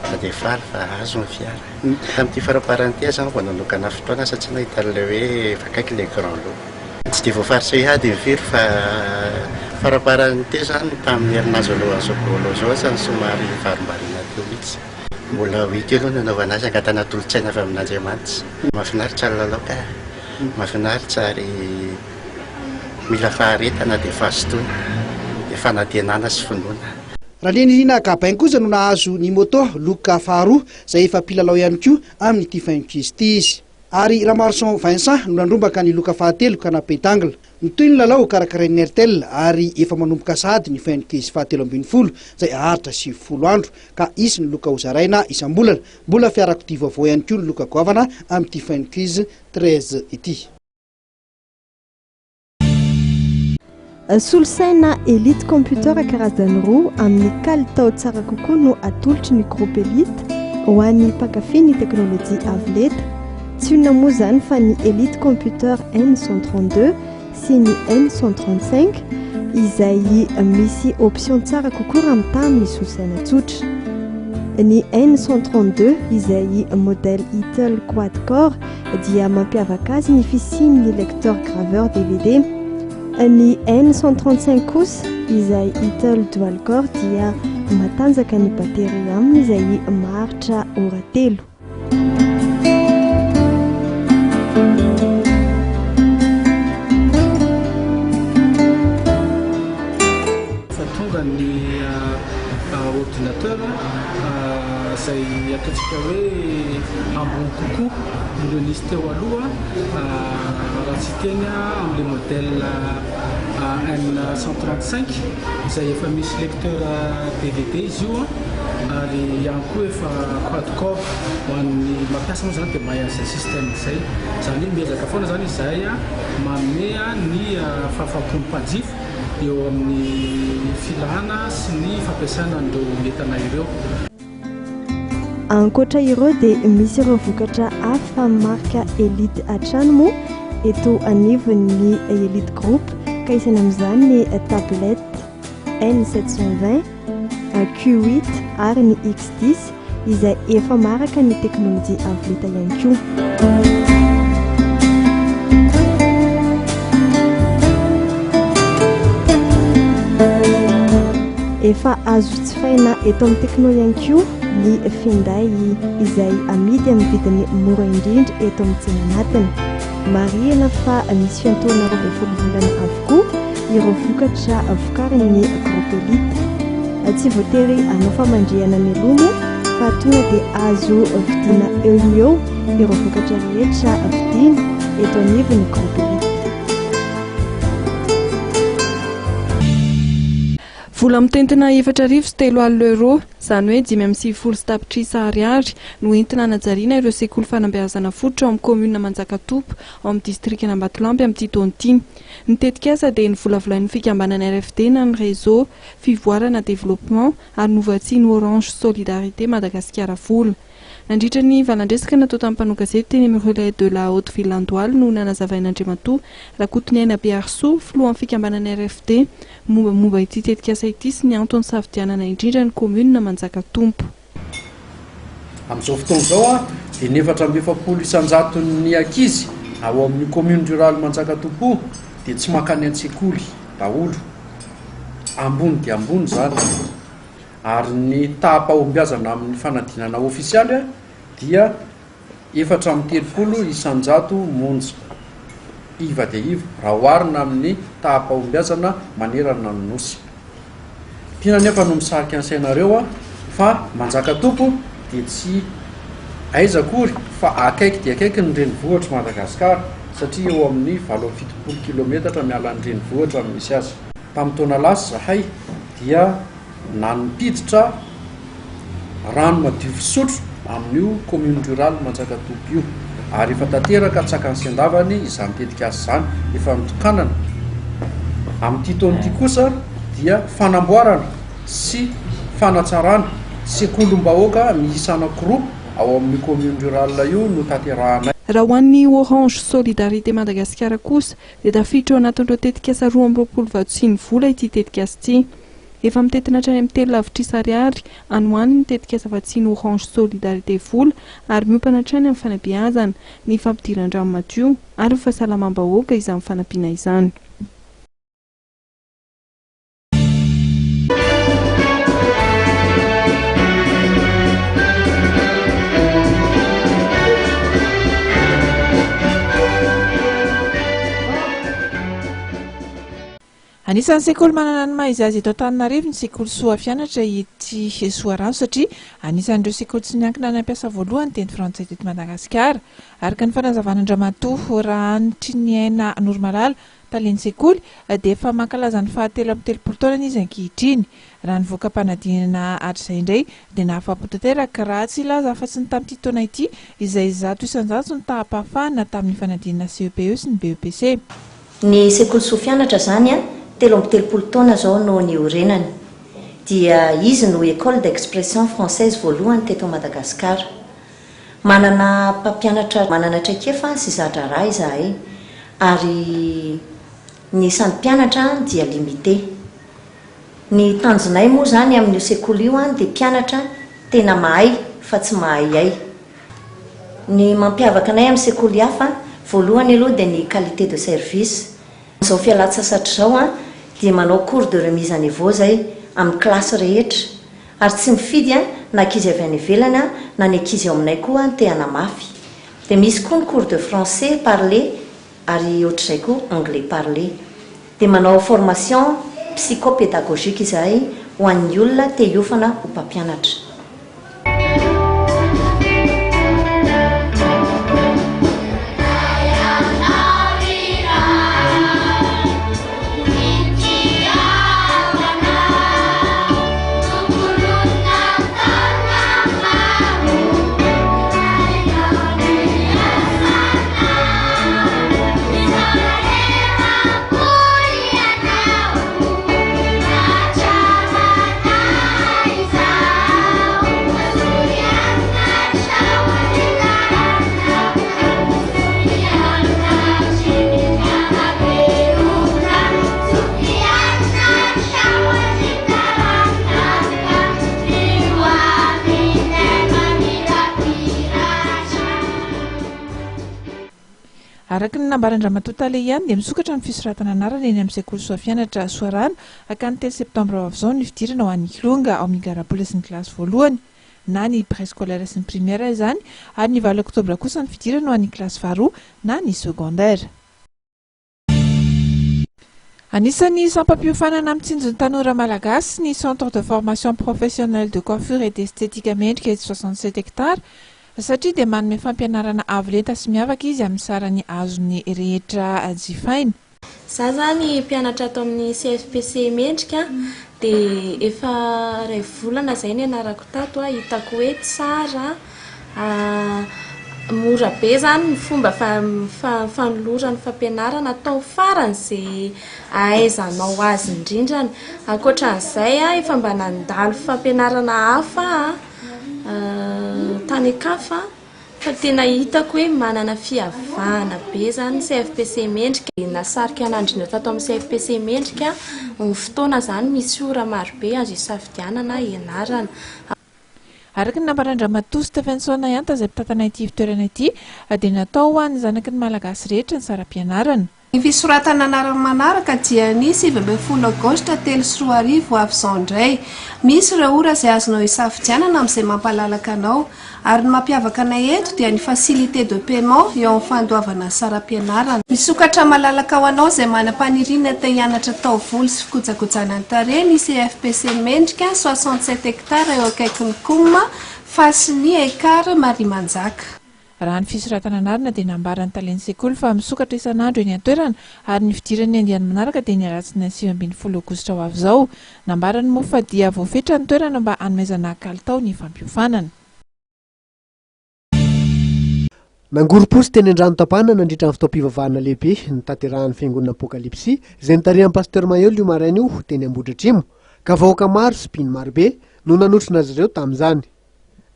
Speaker 5: fa dia faly fa azo ny fiara. Tamin'ity faramparany ity aho izany vao nanokana fotoana satria nahita an'ilay hoe efa akaiky ilay grand lot. Tsy dia voafaritra hoe adiny firy fa faramparany teo izany tamin'ny herinandro alohan'izao grand lot izao aza no somary varimbariana teo mihitsy. Mbola ho hita eo aloha ny hanaovana azy, angatahana tolo-tsaina avy amin'Andriamanitra. Mahafinaritra ny lalao ka, mahafinaritra ary mila faharetana dia fahazotoana, dia fanantenana sy finoana.
Speaker 13: Randrianirina Gabin kosa no nahazo ny moto loka faharoa izay efa mpilalao ihany koa amin'ity Fun Quiz ity izy. Ary Ramaroson Vincent no nandrombaka ny loka fahatelo canapé d'angle. Mitohy ny lalao karakarain'ny Airtel ary efa manomboka sahady ny Fun Quiz faha 13 izay haharitra 90 andro ka hisy ny loka hozaraina isam-bolana. Mbola fiarakodia vaovao ihany koa ny loka goavana amin'ity Fun Quiz 13 ity.
Speaker 4: Solosaina Elite Computer karazany roa amin'ny kalitao tsara kokoa no atolotry ny Groupe Elite ho an'ny mpankafy ny teknolojia avo lenta. Tsy inona moa izany fa ny Elite Computer N 132 sy ny N 135 izay misy option tsara kokoa raha mitaha amin'ny solosaina tsotra. Ny N 132 izay modèle Intel Quad Core dia mampiavaka azy ny fisian'ny lecteur graveur dvd. Ny N 135 kosa izay Intel dual core dia matanjaka ny batterie aminy izay maharitra ora telo.
Speaker 14: Efa tonga ny ordinateur izay ataontsika hoe ambony kokoa noho ireo nisy teo aloha raha tsy hiteny amin'ilay modèle N 135 izay efa misy lecteur dvd izy io ary ihany koa efa quad core ho an'ny mampiasa moa izany dia mahay an'izay système izay. Izany hoe miezaka foana izany izahay manome ny fahafaham-pon'ny mpanjifa eo amin'ny filana sy ny fampiasana an'ireo entana ireo.
Speaker 4: Ankoatra ireo dia misy ireo vokatra hafa marika Elite hatrany moa eto anivon'ny Elite Group ka isany amin'izany ny tablette N 720, Q8 ary ny X10 izay efa maharaka ny teknolojia avo lenta ihany koa. Efa azo jifaina eto amin'ny Tecno ihany koa ny finday izay amidy amin'ny vidiny mora indrindra eto amin'ny tsena anatiny. Marihina fa misy fiantohana 12 volana avokoa ireo vokatra vokarin'ny Groupe Elite. Tsy voatery hanao famandrihana mialoha moa fa tonga dia azo vidiana eo no eo ireo vokatra rehetra vidiana eto anivon'ny Groupe Elite.
Speaker 1: Vola mitentina 3004 euros, izany hoe 95 tapitrisa ariary, no entina hanajariana ireo sekoly fanabeazana fototra ao amin'ny kaominina Manjakatopo, ao amin'ny distrikan'Ambatolampy amin'ity taona ity. Ny tetikasa dia novolavolain'ny fikambanana RFD na ny Réseau Fivoarana Développement ary novatsian'ny Orange Solidarité Madagasikara vola. Nandritra ny valan-dresaka natao tamin'ny mpanao gazety teny amin'ny Relais de la Haute Ville Andohalo no nanazavain'Andriamatoa Rakotoniaina Beharisoa, filohan'ny fikambanana RFD, mombamomba ity tetikasa ity sy ny antony nisafidianana indrindra ny kaominina Manjakatompo.
Speaker 15: Amin'izao fotoana izao dia ny 44 isan-jaton'ny ankizy ao amin'io commune rurale Manjakatompo io dia tsy mankany an-tsekoly daholo. Ambony dia ambony izany. Ary ny taham-pahombiazana amin'ny fanadinana ofisialy dia 34 isan-jato monja, iva dia iva, raha oharina amin'ny taham-pahombiazana manerana ny Nosy. Tiana anefa no misarika ny sainareo fa Manjakatompo dia tsy aiza akory fa akaiky dia akaiky ny renivohitr'i Madagasikara satria eo amin'ny 78 kilometatra miala ny renivohitra no misy azy. Tamin'ny taona lasa izahay dia nampiditra rano madio fisotro amin'io commune rurale Manjakatompo io ary efa tanteraka an-tsakany sy an-davany izany tetikasa izany, efa notokanana. Amin'ity taona ity kosa dia fanamboarana sy fanatsarana sekolim-bahoaka miisa anankiroa ao amin'io commune rurale io no tanterahanay.
Speaker 1: Raha ho an'ny Orange Solidarité Madagasikara kosa dia tafiditra ao anatin'ireo tetikasa 22 vatsian'ny vola ity tetikasa ity. Efa mitentina hatrany amin'ny telo lavitrisa ariary any ho any ny tetikasa vatsian'ny Orange Solidarité vola ary miompana hatrany amin'ny fanabeazana, ny fampidiran-drano madio ary ny fahasalamam-bahoaka izany fanampiana izany.
Speaker 16: Anisan'ny sekoly manana ny maha izy azy eto Antananarivo ny sekoly Soafianatra etsy Soarano satria anisan'ireo sekoly tsy miankina nampiasa voalohany teny frantsay teto Madagasikara. Araka ny fanazavan'Andriamatoa Rahanitriniaina Noromalala, talen'ny sekoly, dia efa mankalaza ny faha 33 taonany izy ankehitriny. Raha ny voka-panadinana hatrizay indray dia nahafapo tanteraka, raha tsy hilaza afa-tsy ny tamin'ity taona ity izay 100% ny taham-pahafahana tamin'ny fanadinana CEPE sy ny BEPC.
Speaker 17: Ny sekoly soa fianatra izany 33 taona izao no niorenany. Dia izy no école d'expression française voalohany teto Madagasikara. Manana mpampianatra manana traikefa sy za-draharaha izahay ary ny isan'ny mpianatra dia limité. Ny tanjonay moa izany amin'io sekoly io dia mpianatra tena mahay fa tsy mahaihay. Ny mampiavaka anay amin'ny sekoly hafa, voalohany aloha dia ny qualité de service. Amin'izao fialan-tsasatra izao dia manao cours de remise à niveau izay amin'ny kilasy rehetra ary tsy mifidy na ankizy avy any ivelany na ny ankizy ao aminay koa te hanamafy. Dia misy koa ny cours de français parlé ary ohatr'izay koa anglais parlé. Dia manao formation psycho-pédagogique izahay ho an'ny olona te hiofana ho mpampianatra.
Speaker 16: Araka ny nambaran-dRamatoa Tale ihany dia misokatra ny fisoratana anarana eny amin'ny sekoly Soafianatra Soarano ka ny telo septambra ho avy izao ny fidirana ho an'ny kilonga ao amin'ny garabola sy ny kilasy voalohany na ny préscolaire sy ny primaire izany ary ny valo oktobra kosa ny fidirana ho an'ny kilasy faharoa na ny secondaire. Anisan'ny sampam-piofanana mitsinjo ny tanora malagasy ny Centre de formation professionnelle de coiffure et d'esthétique mendrika etsy 67 hectares satria dia manome fampianarana avo lenta sy miavaka izy amin'ny sarany azon'ny rehetra jifaina.
Speaker 18: Za zany mpianatra ato amin'ny CFPC Mendrika dia efa iray volana izay nianarako tato, hitako hoe tsara, mora be zany ny fomba fanolorana ny fampianarana atao faran'izay ahaizanao azy indrindrany. Ankoatran'izay efa mba nandalo fampianarana hafa aho tany an-kafa fa tena hitako hoe manana fiavahana be zany ny CFPC Mendrika. Nasarika anah indrindra tato amin'ny CFPC Mendrika ny fotoana zany misy ora marobe azo isafidianana ianarana.
Speaker 16: Araka ny nambaran-dRamatoa Stephenson Ayanta izay mpitantana ity ivon-toerana ity dia natao ho an'ny zanaky ny Malagasy rehetra ny saram-pianarana.
Speaker 19: Ny fisoratana anarana manaraka dia ny 19 aogositra 2003 ho avy izao indray. Misy ireo ora izay azonao isafidianana amin'izay mampalalaka anao. Ary ny mampiavaka anay eto dia ny facilité de paiement eo amin'ny fandoavana ny saram-pianarana. Misokatra malalaka ho anao izay manam-paniriana te hianatra taovolo sy fikojakojana ny tarehy ny CFPC Mendrika, 67 hectares eo akaikin'ny Coum, fasin'ny Ekar Marimanjaka.
Speaker 16: Raha ny fisoratana anarana dia nambaran'ny talen'ny sekoly fa misokatra isan'andro eny an-toerana ary ny fidiran'ny andiany manaraka dia ny alatsinainy 19 aogositra ho avy izao. Nambarany moa fa dia voafetra ny toerana mba hanomezana kalitao ny fampiofanana.
Speaker 11: Nangorom-posy teny Andranotampana nandritra ny fotoam-pivavahana lehibe notanterahan'ny Fiangonana Apokalypsy izay notarihan'ny Pasteur Maheul io maraina io teny Ambohidratrimo ka vahoaka maro sy mpino marobe no nanotrona azy ireo tamin'izany.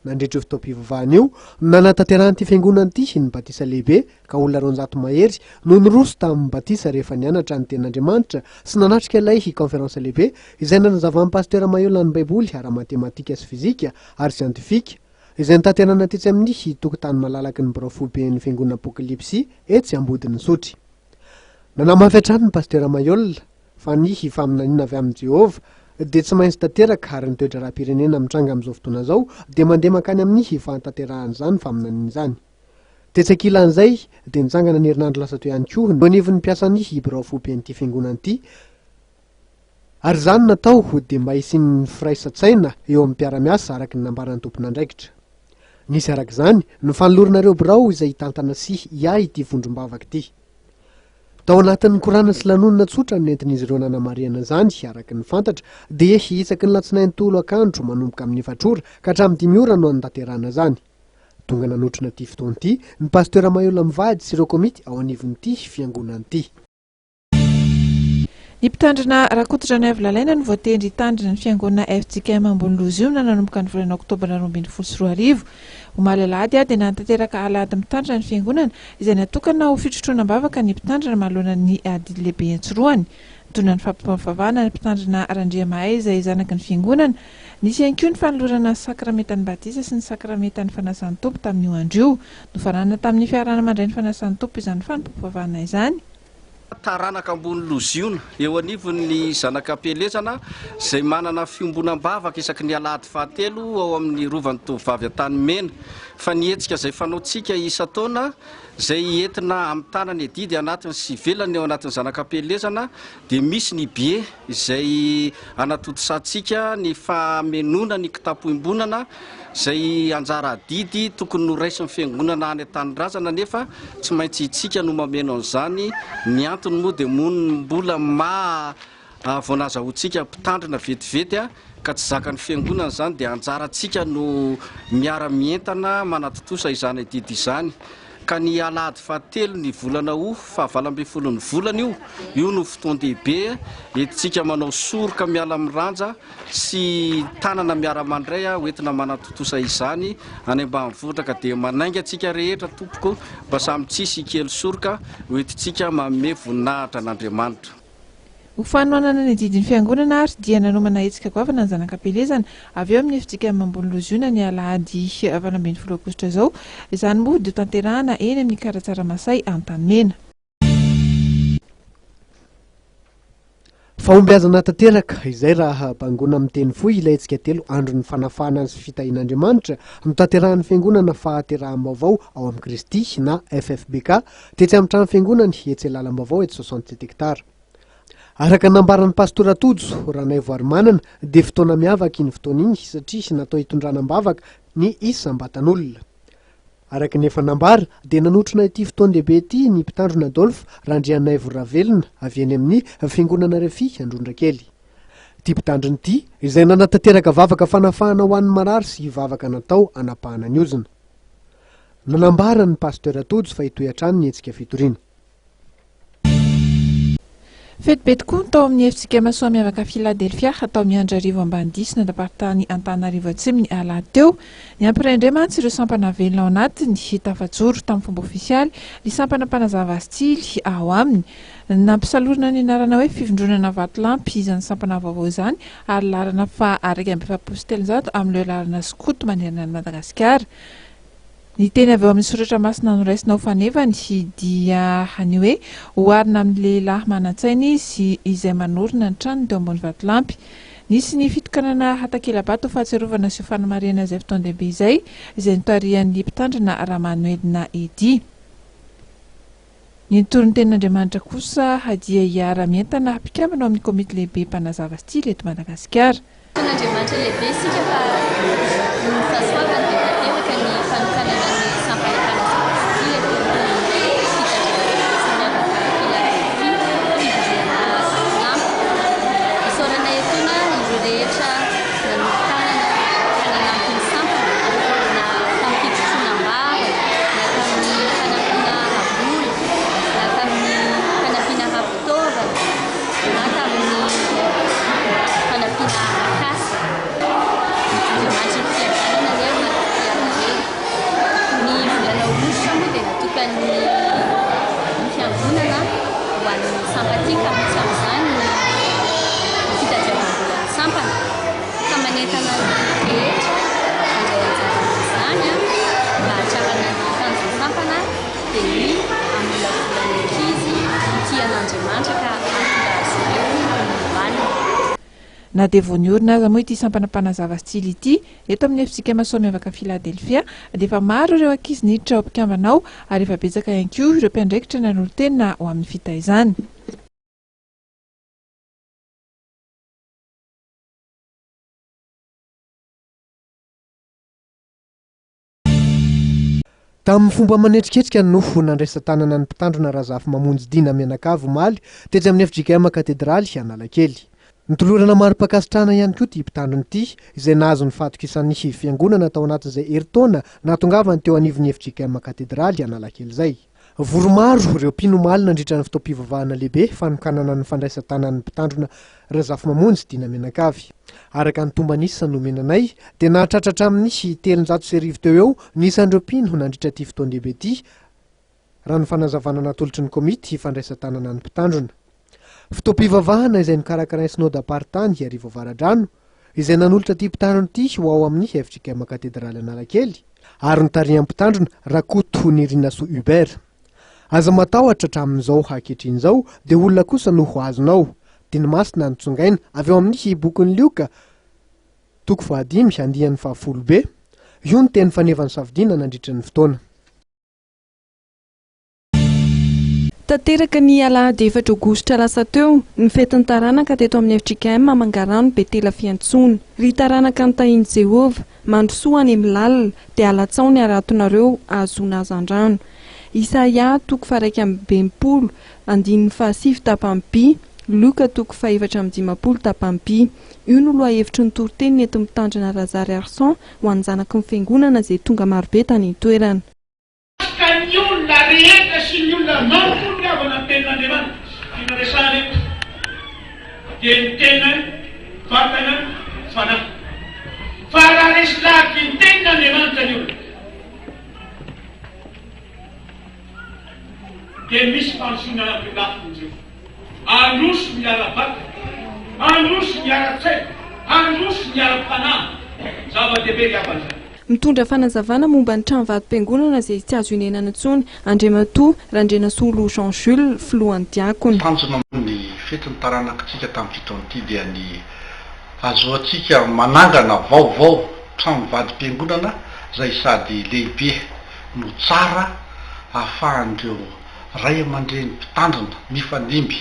Speaker 11: Nandritra io fotoam-pivavahana io no nanatanterahan'ity fiangonana ity ny batisa lehibe ka olona 200 mahery no niroso tamin'ny batisa rehefa nianatra ny tenin'Andriamanitra sy nanatrika ilay conférence lehibe izay nanazavan'ny Pasitera Maheul ny Baiboly ara-matematika sy fizika ary siantifika izay notanterahina tetsy amin'ny tokotany malalaky ny birao foiben'ny fiangonana Apokalypsy etsy Ambodin'Isotry. Nanamafy hatrany ny Pasitera Maheul fa ny faminaniana avy amin'i Jehovah dia tsy maintsy tanteraka ary ny toe-draharaham-pirenena mitranga amin'izao fotoana izao dia mandeha mankany amin'ny fahatanterahan'izany faminaniana izany. Tetsy ankilan'izay, dia nitsangana ny herinandro lasa teo ihany koa ny eo anivon'ny mpiasan'ny birao foiben'ity fiangonana ity. Ary izany natao dia mba hisian'ny firaisan-tsaina eo amin'ny mpiara-miasa araka ny nambaran'ny tompon'andraikitra. Nisy araka izany ny fanolorana ireo birao izay hitantana sy hiahy ity vondrom-bavaka ity. Tao anatin'ny korana sy lanonana tsotra no nentin'izy ireo nanamarihana izany, araka ny fantatra dia isaky ny latsinainy tolakandro manomboka amin'ny efatra ora ka hatramin'ny dimy ora no hanatanterahana izany. Tonga nanotrona ity fotoana ity ny Pasteur Maheola mivady sy ireo komity ao anivon'ity fiangonana ity.
Speaker 16: Ny mpitandrina Rakotondranaivo Lalaina no voatendry hitandrina ny fiangonana fjkm Amboniloziona nanomboka ny volana oktobra 2012. Omaly alahady dia nanatanteraka alahady mitandrina ny fiangonana izay natokana ho fitrotroana am-bavaka ny mpitandrina manoloana ny adidy lehibe iantsorohany. Nitondra ny fampivavahana ny mpitandrina Randriamahay izay zanaky ny fiangonana. Nisy ihany koa ny fanolorana ny sakramentan'ny batisa sy ny sakramentan'ny fanasan'ny Tompo tamin'io andro io. Nofaranana tamin'ny fiarahana mandray ny fanasan'ny Tompo izany fanompoam-pivavahana izany.
Speaker 20: Taranaka ambony loziona eo anivon'ny zanak'Ampielezana izay manana fiombonam-bavaka isaky ny alahady fahatelo ao amin'ny Rovan'ny Tovovavy Antanimena fa ny hetsika izay fanaontsika isan-taona izay entina hamitana ny adidy anatiny sy ivelany ao anatin'ny zanak'Ampielezana dia misy ny billet izay anatontosantsika ny famenoana ny kitapo iombonana izay anjara adidy tokony noraisin'ny fiangonana any an-tanindrazana nefa tsy maintsy itsika no mameno an'izany, ny antony moa dia mony mbola maha vao nazahoantsika mpitandrina vetivety ka tsy zakan'ny fiangonana izany dia anjarantsika no miara mientana manatontosa izany adidy izany ka ny alahady fahatelo ny volana août faha 18 ny volana io, io no fotoan-dehibe entintsika manao soroka miala amin'ny ranja sy tanana miara-mandray ho entina manatontosa izany any ambanivohitra ka dia manainga antsika rehetra tompoko mba samy tsisy hikely soroka ho entintsika manome voninahitra an'Andriamanitra.
Speaker 16: Ho fanohanana ny adidin'ny Fiangonana ary dia nanomana hetsika goavana ny Zanak'Ampielezana avy eo amin'ny fjkm Ambony Loziona ny alahady 18 aogositra izao. Izany moa dia hotanterahana eny amin'ny Karatsaramasay Antanimena.
Speaker 11: Fahombiazana tanteraka izay raha bangoina amin'ny teny fohy ilay hetsika telo andron'ny fanafahana sy fitahian'Andriamanitra notanterahan'ny Fiangonana Fahateraham-baovao ao amin'i Kristy na FFBK tetsy amin'ny trano fiangonany etsy Alalambaovao etsy 67 hectares. Araka ny nambaran'ny Pastora Tojo Ranaivoarimanana dia fotoana miavaka iny fotoana iny satria natao hitondrana am-bavaka ny isam-batan'olona. Araka ny efa nambara dia nanotrona ity fotoan-dehibe ity ny mpitandrina Adolphe Randrianaivo Ravelona avy eny amin'ny Fiangonana Refi Androndrakely. Ity mpitandrina ity izay nanatanteraka vavaka fanafahana ho an'ny marary sy vavaka natao hanapahana ny ozona. Nanambara ny Pasteur Tojo fa hitohy hatrany ny hetsika fitoriana.
Speaker 16: Fety be tokoa ny tao amin'ny FJKM Soamiavaka Philadelphia tao Miandrarivo Ambanidia sy nandaparitany Antananarivo Atsimo ny alahady teo. Niampy iray indray mantsy ireo sampana velona ao anatiny tafajoro tamin'ny fomba ofisialy ny sampana mpanazava stily ao aminy. Nampisalorana ny anarana hoe Fivondronana Vatolampy izany sampana vaovao izany ary laharana faha 341 amin'ireo laharana skoto manerana an'i Madagasikara. Ny teny avy ao amin'ny soratra masina noraisina ho fanevany dia ny hoe, Oharina amin'ny lehilahy manan-tsaina izy izay manorina ny tranony teo ambony vatolampy. Nisy ny fitokanana takela-bato ho fahatsiarovana sy ho fanamarihana izay fotoan-dehibe izay, izay notarihan'ny Mpitandrina Ramanoelina Eddy. Ny nitory ny tenin'Andriamanitra kosa dia hiara-mientana mpikambana ao amin'ny Komity Lehibe Mpanazava Stily eto Madagasikara.
Speaker 21: Isaoran'Andriamanitra lehibe isika fa noho ny fahasoavany dia tanteraka ny fanokanana ny sampana mpanazava stily eto amin'ny fitandremana Somiavaka Philadelphia, fivondronana Vatolampy. Isaorana etoana ireo rehetra nanolo-tanana ka nanampy ny sampana na tamin'ny fitrotroana am-bavaka na tamin'ny fanampiana ara-bola na tamin'ny fanampiana ara-pitaovana na tamin'ny fanampiana arak'asa. Andriamanitry ny fiadanana anie hanampy anareo. Ny volana aogositra moa dia natokan'ny ny fiangonana ho an'ny sampatia ka misy amin'izany ny fitadiavam-bolan'ny sampana ka manentana ny rehetra handray anjara amin'izany mba hahatrarana ny tanjon'ny sampana dia ny hamolavola ny ankizy hitia an'Andriamanitra ka hahatonga azy ireo ho olom-banona.
Speaker 16: Na dia vao niorina aza moa ity sampana mpanazava stily ity eto amin'ny FJKM Soamiavaka Philadelphia dia efa maro ireo ankizy niditra ho mpikambana ao ary efa betsaka ihany koa ireo mpiandraikitra nanolo-tena ho amin'ny fitaizana.
Speaker 11: Tamin'ny fomba manetriketrika no nandraisan-tanana ny mpitandrina Razafimamonjy Dina mianakavy omaly tetsy amin'ny fjkm Katedraly Analakely. Notolorana mari-pankasitrahana ihany koa ity mpitandrina ity, izay nahazo ny fahatokisan'ny fiangonana tao anatin'izay herintaona nahatongavany teo anivon'ny fjkm Katedraly Analakely izay. Vory maro ireo mpino omaly nandritra ny fotoam-pivavahana lehibe fanokanana ny fandraisan-tanan'ny mpitandrina Razafimamonjy Dina mianakavy. Araka ny tomban'isa nomena anay dia nahatratra hatramin'ny 1300 teo eo ny isan'ireo mpino nandritra ity fotoan-dehibe ity raha ny fanazavana natolotry ny komity fandraisan-tanana ny mpitandrina. Fotoam-pivavahana izay nokarakarain'ny Synodam-paritany Iarivo Avaradrano izay nanolotra ity mpitandrina ity ho ao amin'ny fjkm Katedraly Analakely ary notarihan'ny mpitandrina Rakotonirinasoa Hubert. Aza matahotra hatramin'izao ankehitriny izao dia olona kosa no ho azonao. Teny masina notsongaina avy ao amin'ny bokin'i Lioka toko fahadimy andiany fahafolo be. Io ny teny faneva nosafidiana nandritra ny fotoana.
Speaker 1: Tanteraka ny alahady efatra aogositra lasa teo ny fetin'ny taranaka teto amin'ny fjkm Mangarano Betela Fiantsoana. Ry taranaka notahian'i Jehovah, mandrosoa any amin'ny lalina, dia alatsao ny haratonareo hahazoana hazandrano. Isaia toko faha-61 andininy fahasivy tapany by, Lioka toko faha-54 tapany by. Io no lohahevitry ny toriteny nentin'ny Mpitandrina Razary Arson ho an'ny zanaky ny Fiangonana izay tonga marobe tany an-toerana.
Speaker 2: Ka ny olona rehetra sy ny olona manontolo ry havana ny tenin'Andriamanitra tiana resahana eto dia ny tena, vatana, fanahy. Fa raha resy lahatry ny tenin'Andriamanitra ny olona dia misy fandrosoana avy eo lafiny ireo. Handroso ny ara-batana, handroso ny ara-tsaina, handroso ny ara-panahy. Zava-dehibe ry havana izany.
Speaker 1: Mitondra fanazavana momba ny trano vatom-piangonana izay tsy azo ionenana intsony Andriamatoa Randrianasolo Jean Jules, filohan'ny diakona.
Speaker 22: Tanjona amin'ny fetin'ny taranakitsika tamin'ity taona ity dia ny hahazoantsika manangana vaovao trano vadim-piangonana izay sady lehibe no tsara ahafahan'ireo ray aman-dreny mpitandrina mifandimby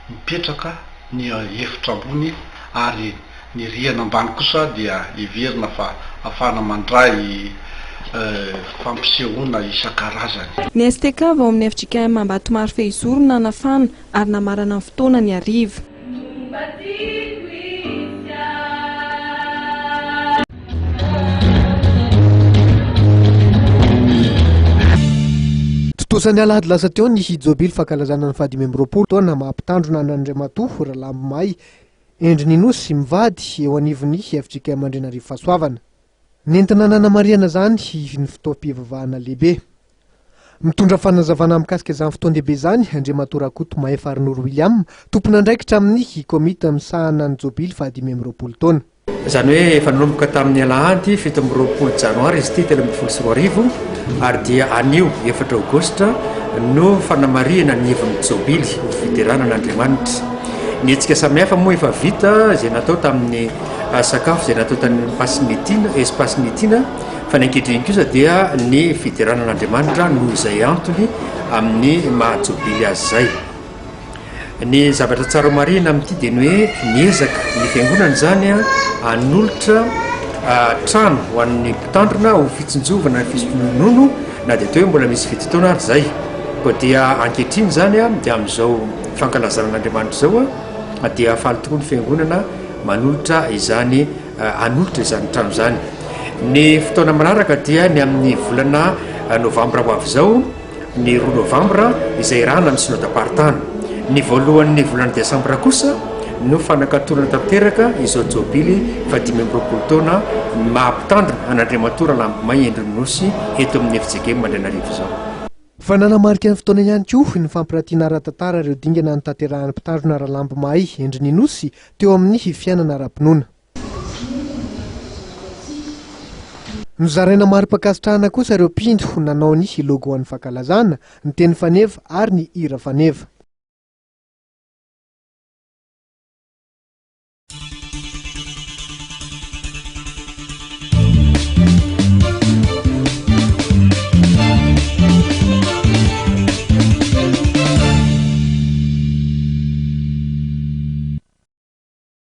Speaker 22: mipetraka ny efitra ambony ary ny rihana ambany kosa dia heverina fa ahafahana mandray fampisehoana isan-karazany.
Speaker 1: Ny STK vao amin'ny fjkm Ambatomaro Fehizoro no nanafana ary namarana ny fotoana ny hariva.
Speaker 11: Tontosa ny alahady lasa teo ny jobily fankalazana ny faha-25 taona maha mpitandrina an'Andriamatoa Ralambomahay Endrinin'Osy mivady eo anivon'ny fjkm Andrianarivo Fahasoavana. Nentina nanamarihana izany ny fotoam-pivavahana lehibe. Mitondra fanazavana mikasika izany fotoan-dehibe izany Andriamatoa Rakotomahefa Harinoro William, tompon'andraikitra amin'ny komity misahana ny jobily faha-25 taona.
Speaker 23: Izany hoe efa nanomboka tamin'ny alahady 27 janoary izy ity 2013 ary dia anio efatra aogositra no fanamarihana ny ivon'ny jobily ho fiderana an'Andriamanitra. Ny hetsika samihafa moa efa vita izay natao tamin'ny sakafo izay natao tany Pasinetiana, Espace Netiana, fa ny ankehitriny kosa dia ny fiderana an'Andriamanitra noho izay antony amin'ny maha jobily azy izay. Ny zavatra tsara homarihina amin'ity dia ny hoe miezaka ny fiangonana izany hanolotra trano ho an'ny mpitandrina ho fitsinjovana ny fisotroana ronono na dia atao hoe mbola misy fito taona ary izay. Koa dia ankehitriny izany dia amin'izao fankalazana an'Andriamanitra izao dia faly tokoa ny fiangonana manolotra izany hanolotra izany trano izany. Ny fotoana manaraka dia ny amin'ny volana novambra ho avy izao. ny roa novambra izay iarahana amin'ny synodam-paritany. Ny voalohan'ny volana desambra kosa no fanakatonana tanteraka izao jobily faha-25 taona maha mpitandrina an'Andriamatoa Ralambomay Endrinosy eto amin'ny fjkm Andrianarivo izao.
Speaker 11: Fa nanamarika ny fotoana ihany koa ny fampiratiana ara-tantara ireo dingana notanterahan'ny mpitandrina Ralambomahay Endrinosy teo amin'ny fiainana ara-pinoana. Nozaraina mari-pankasitrahana kosa ireo mpino nanao ny logo an'ny fankalazana, ny teny faneva ary ny hira faneva.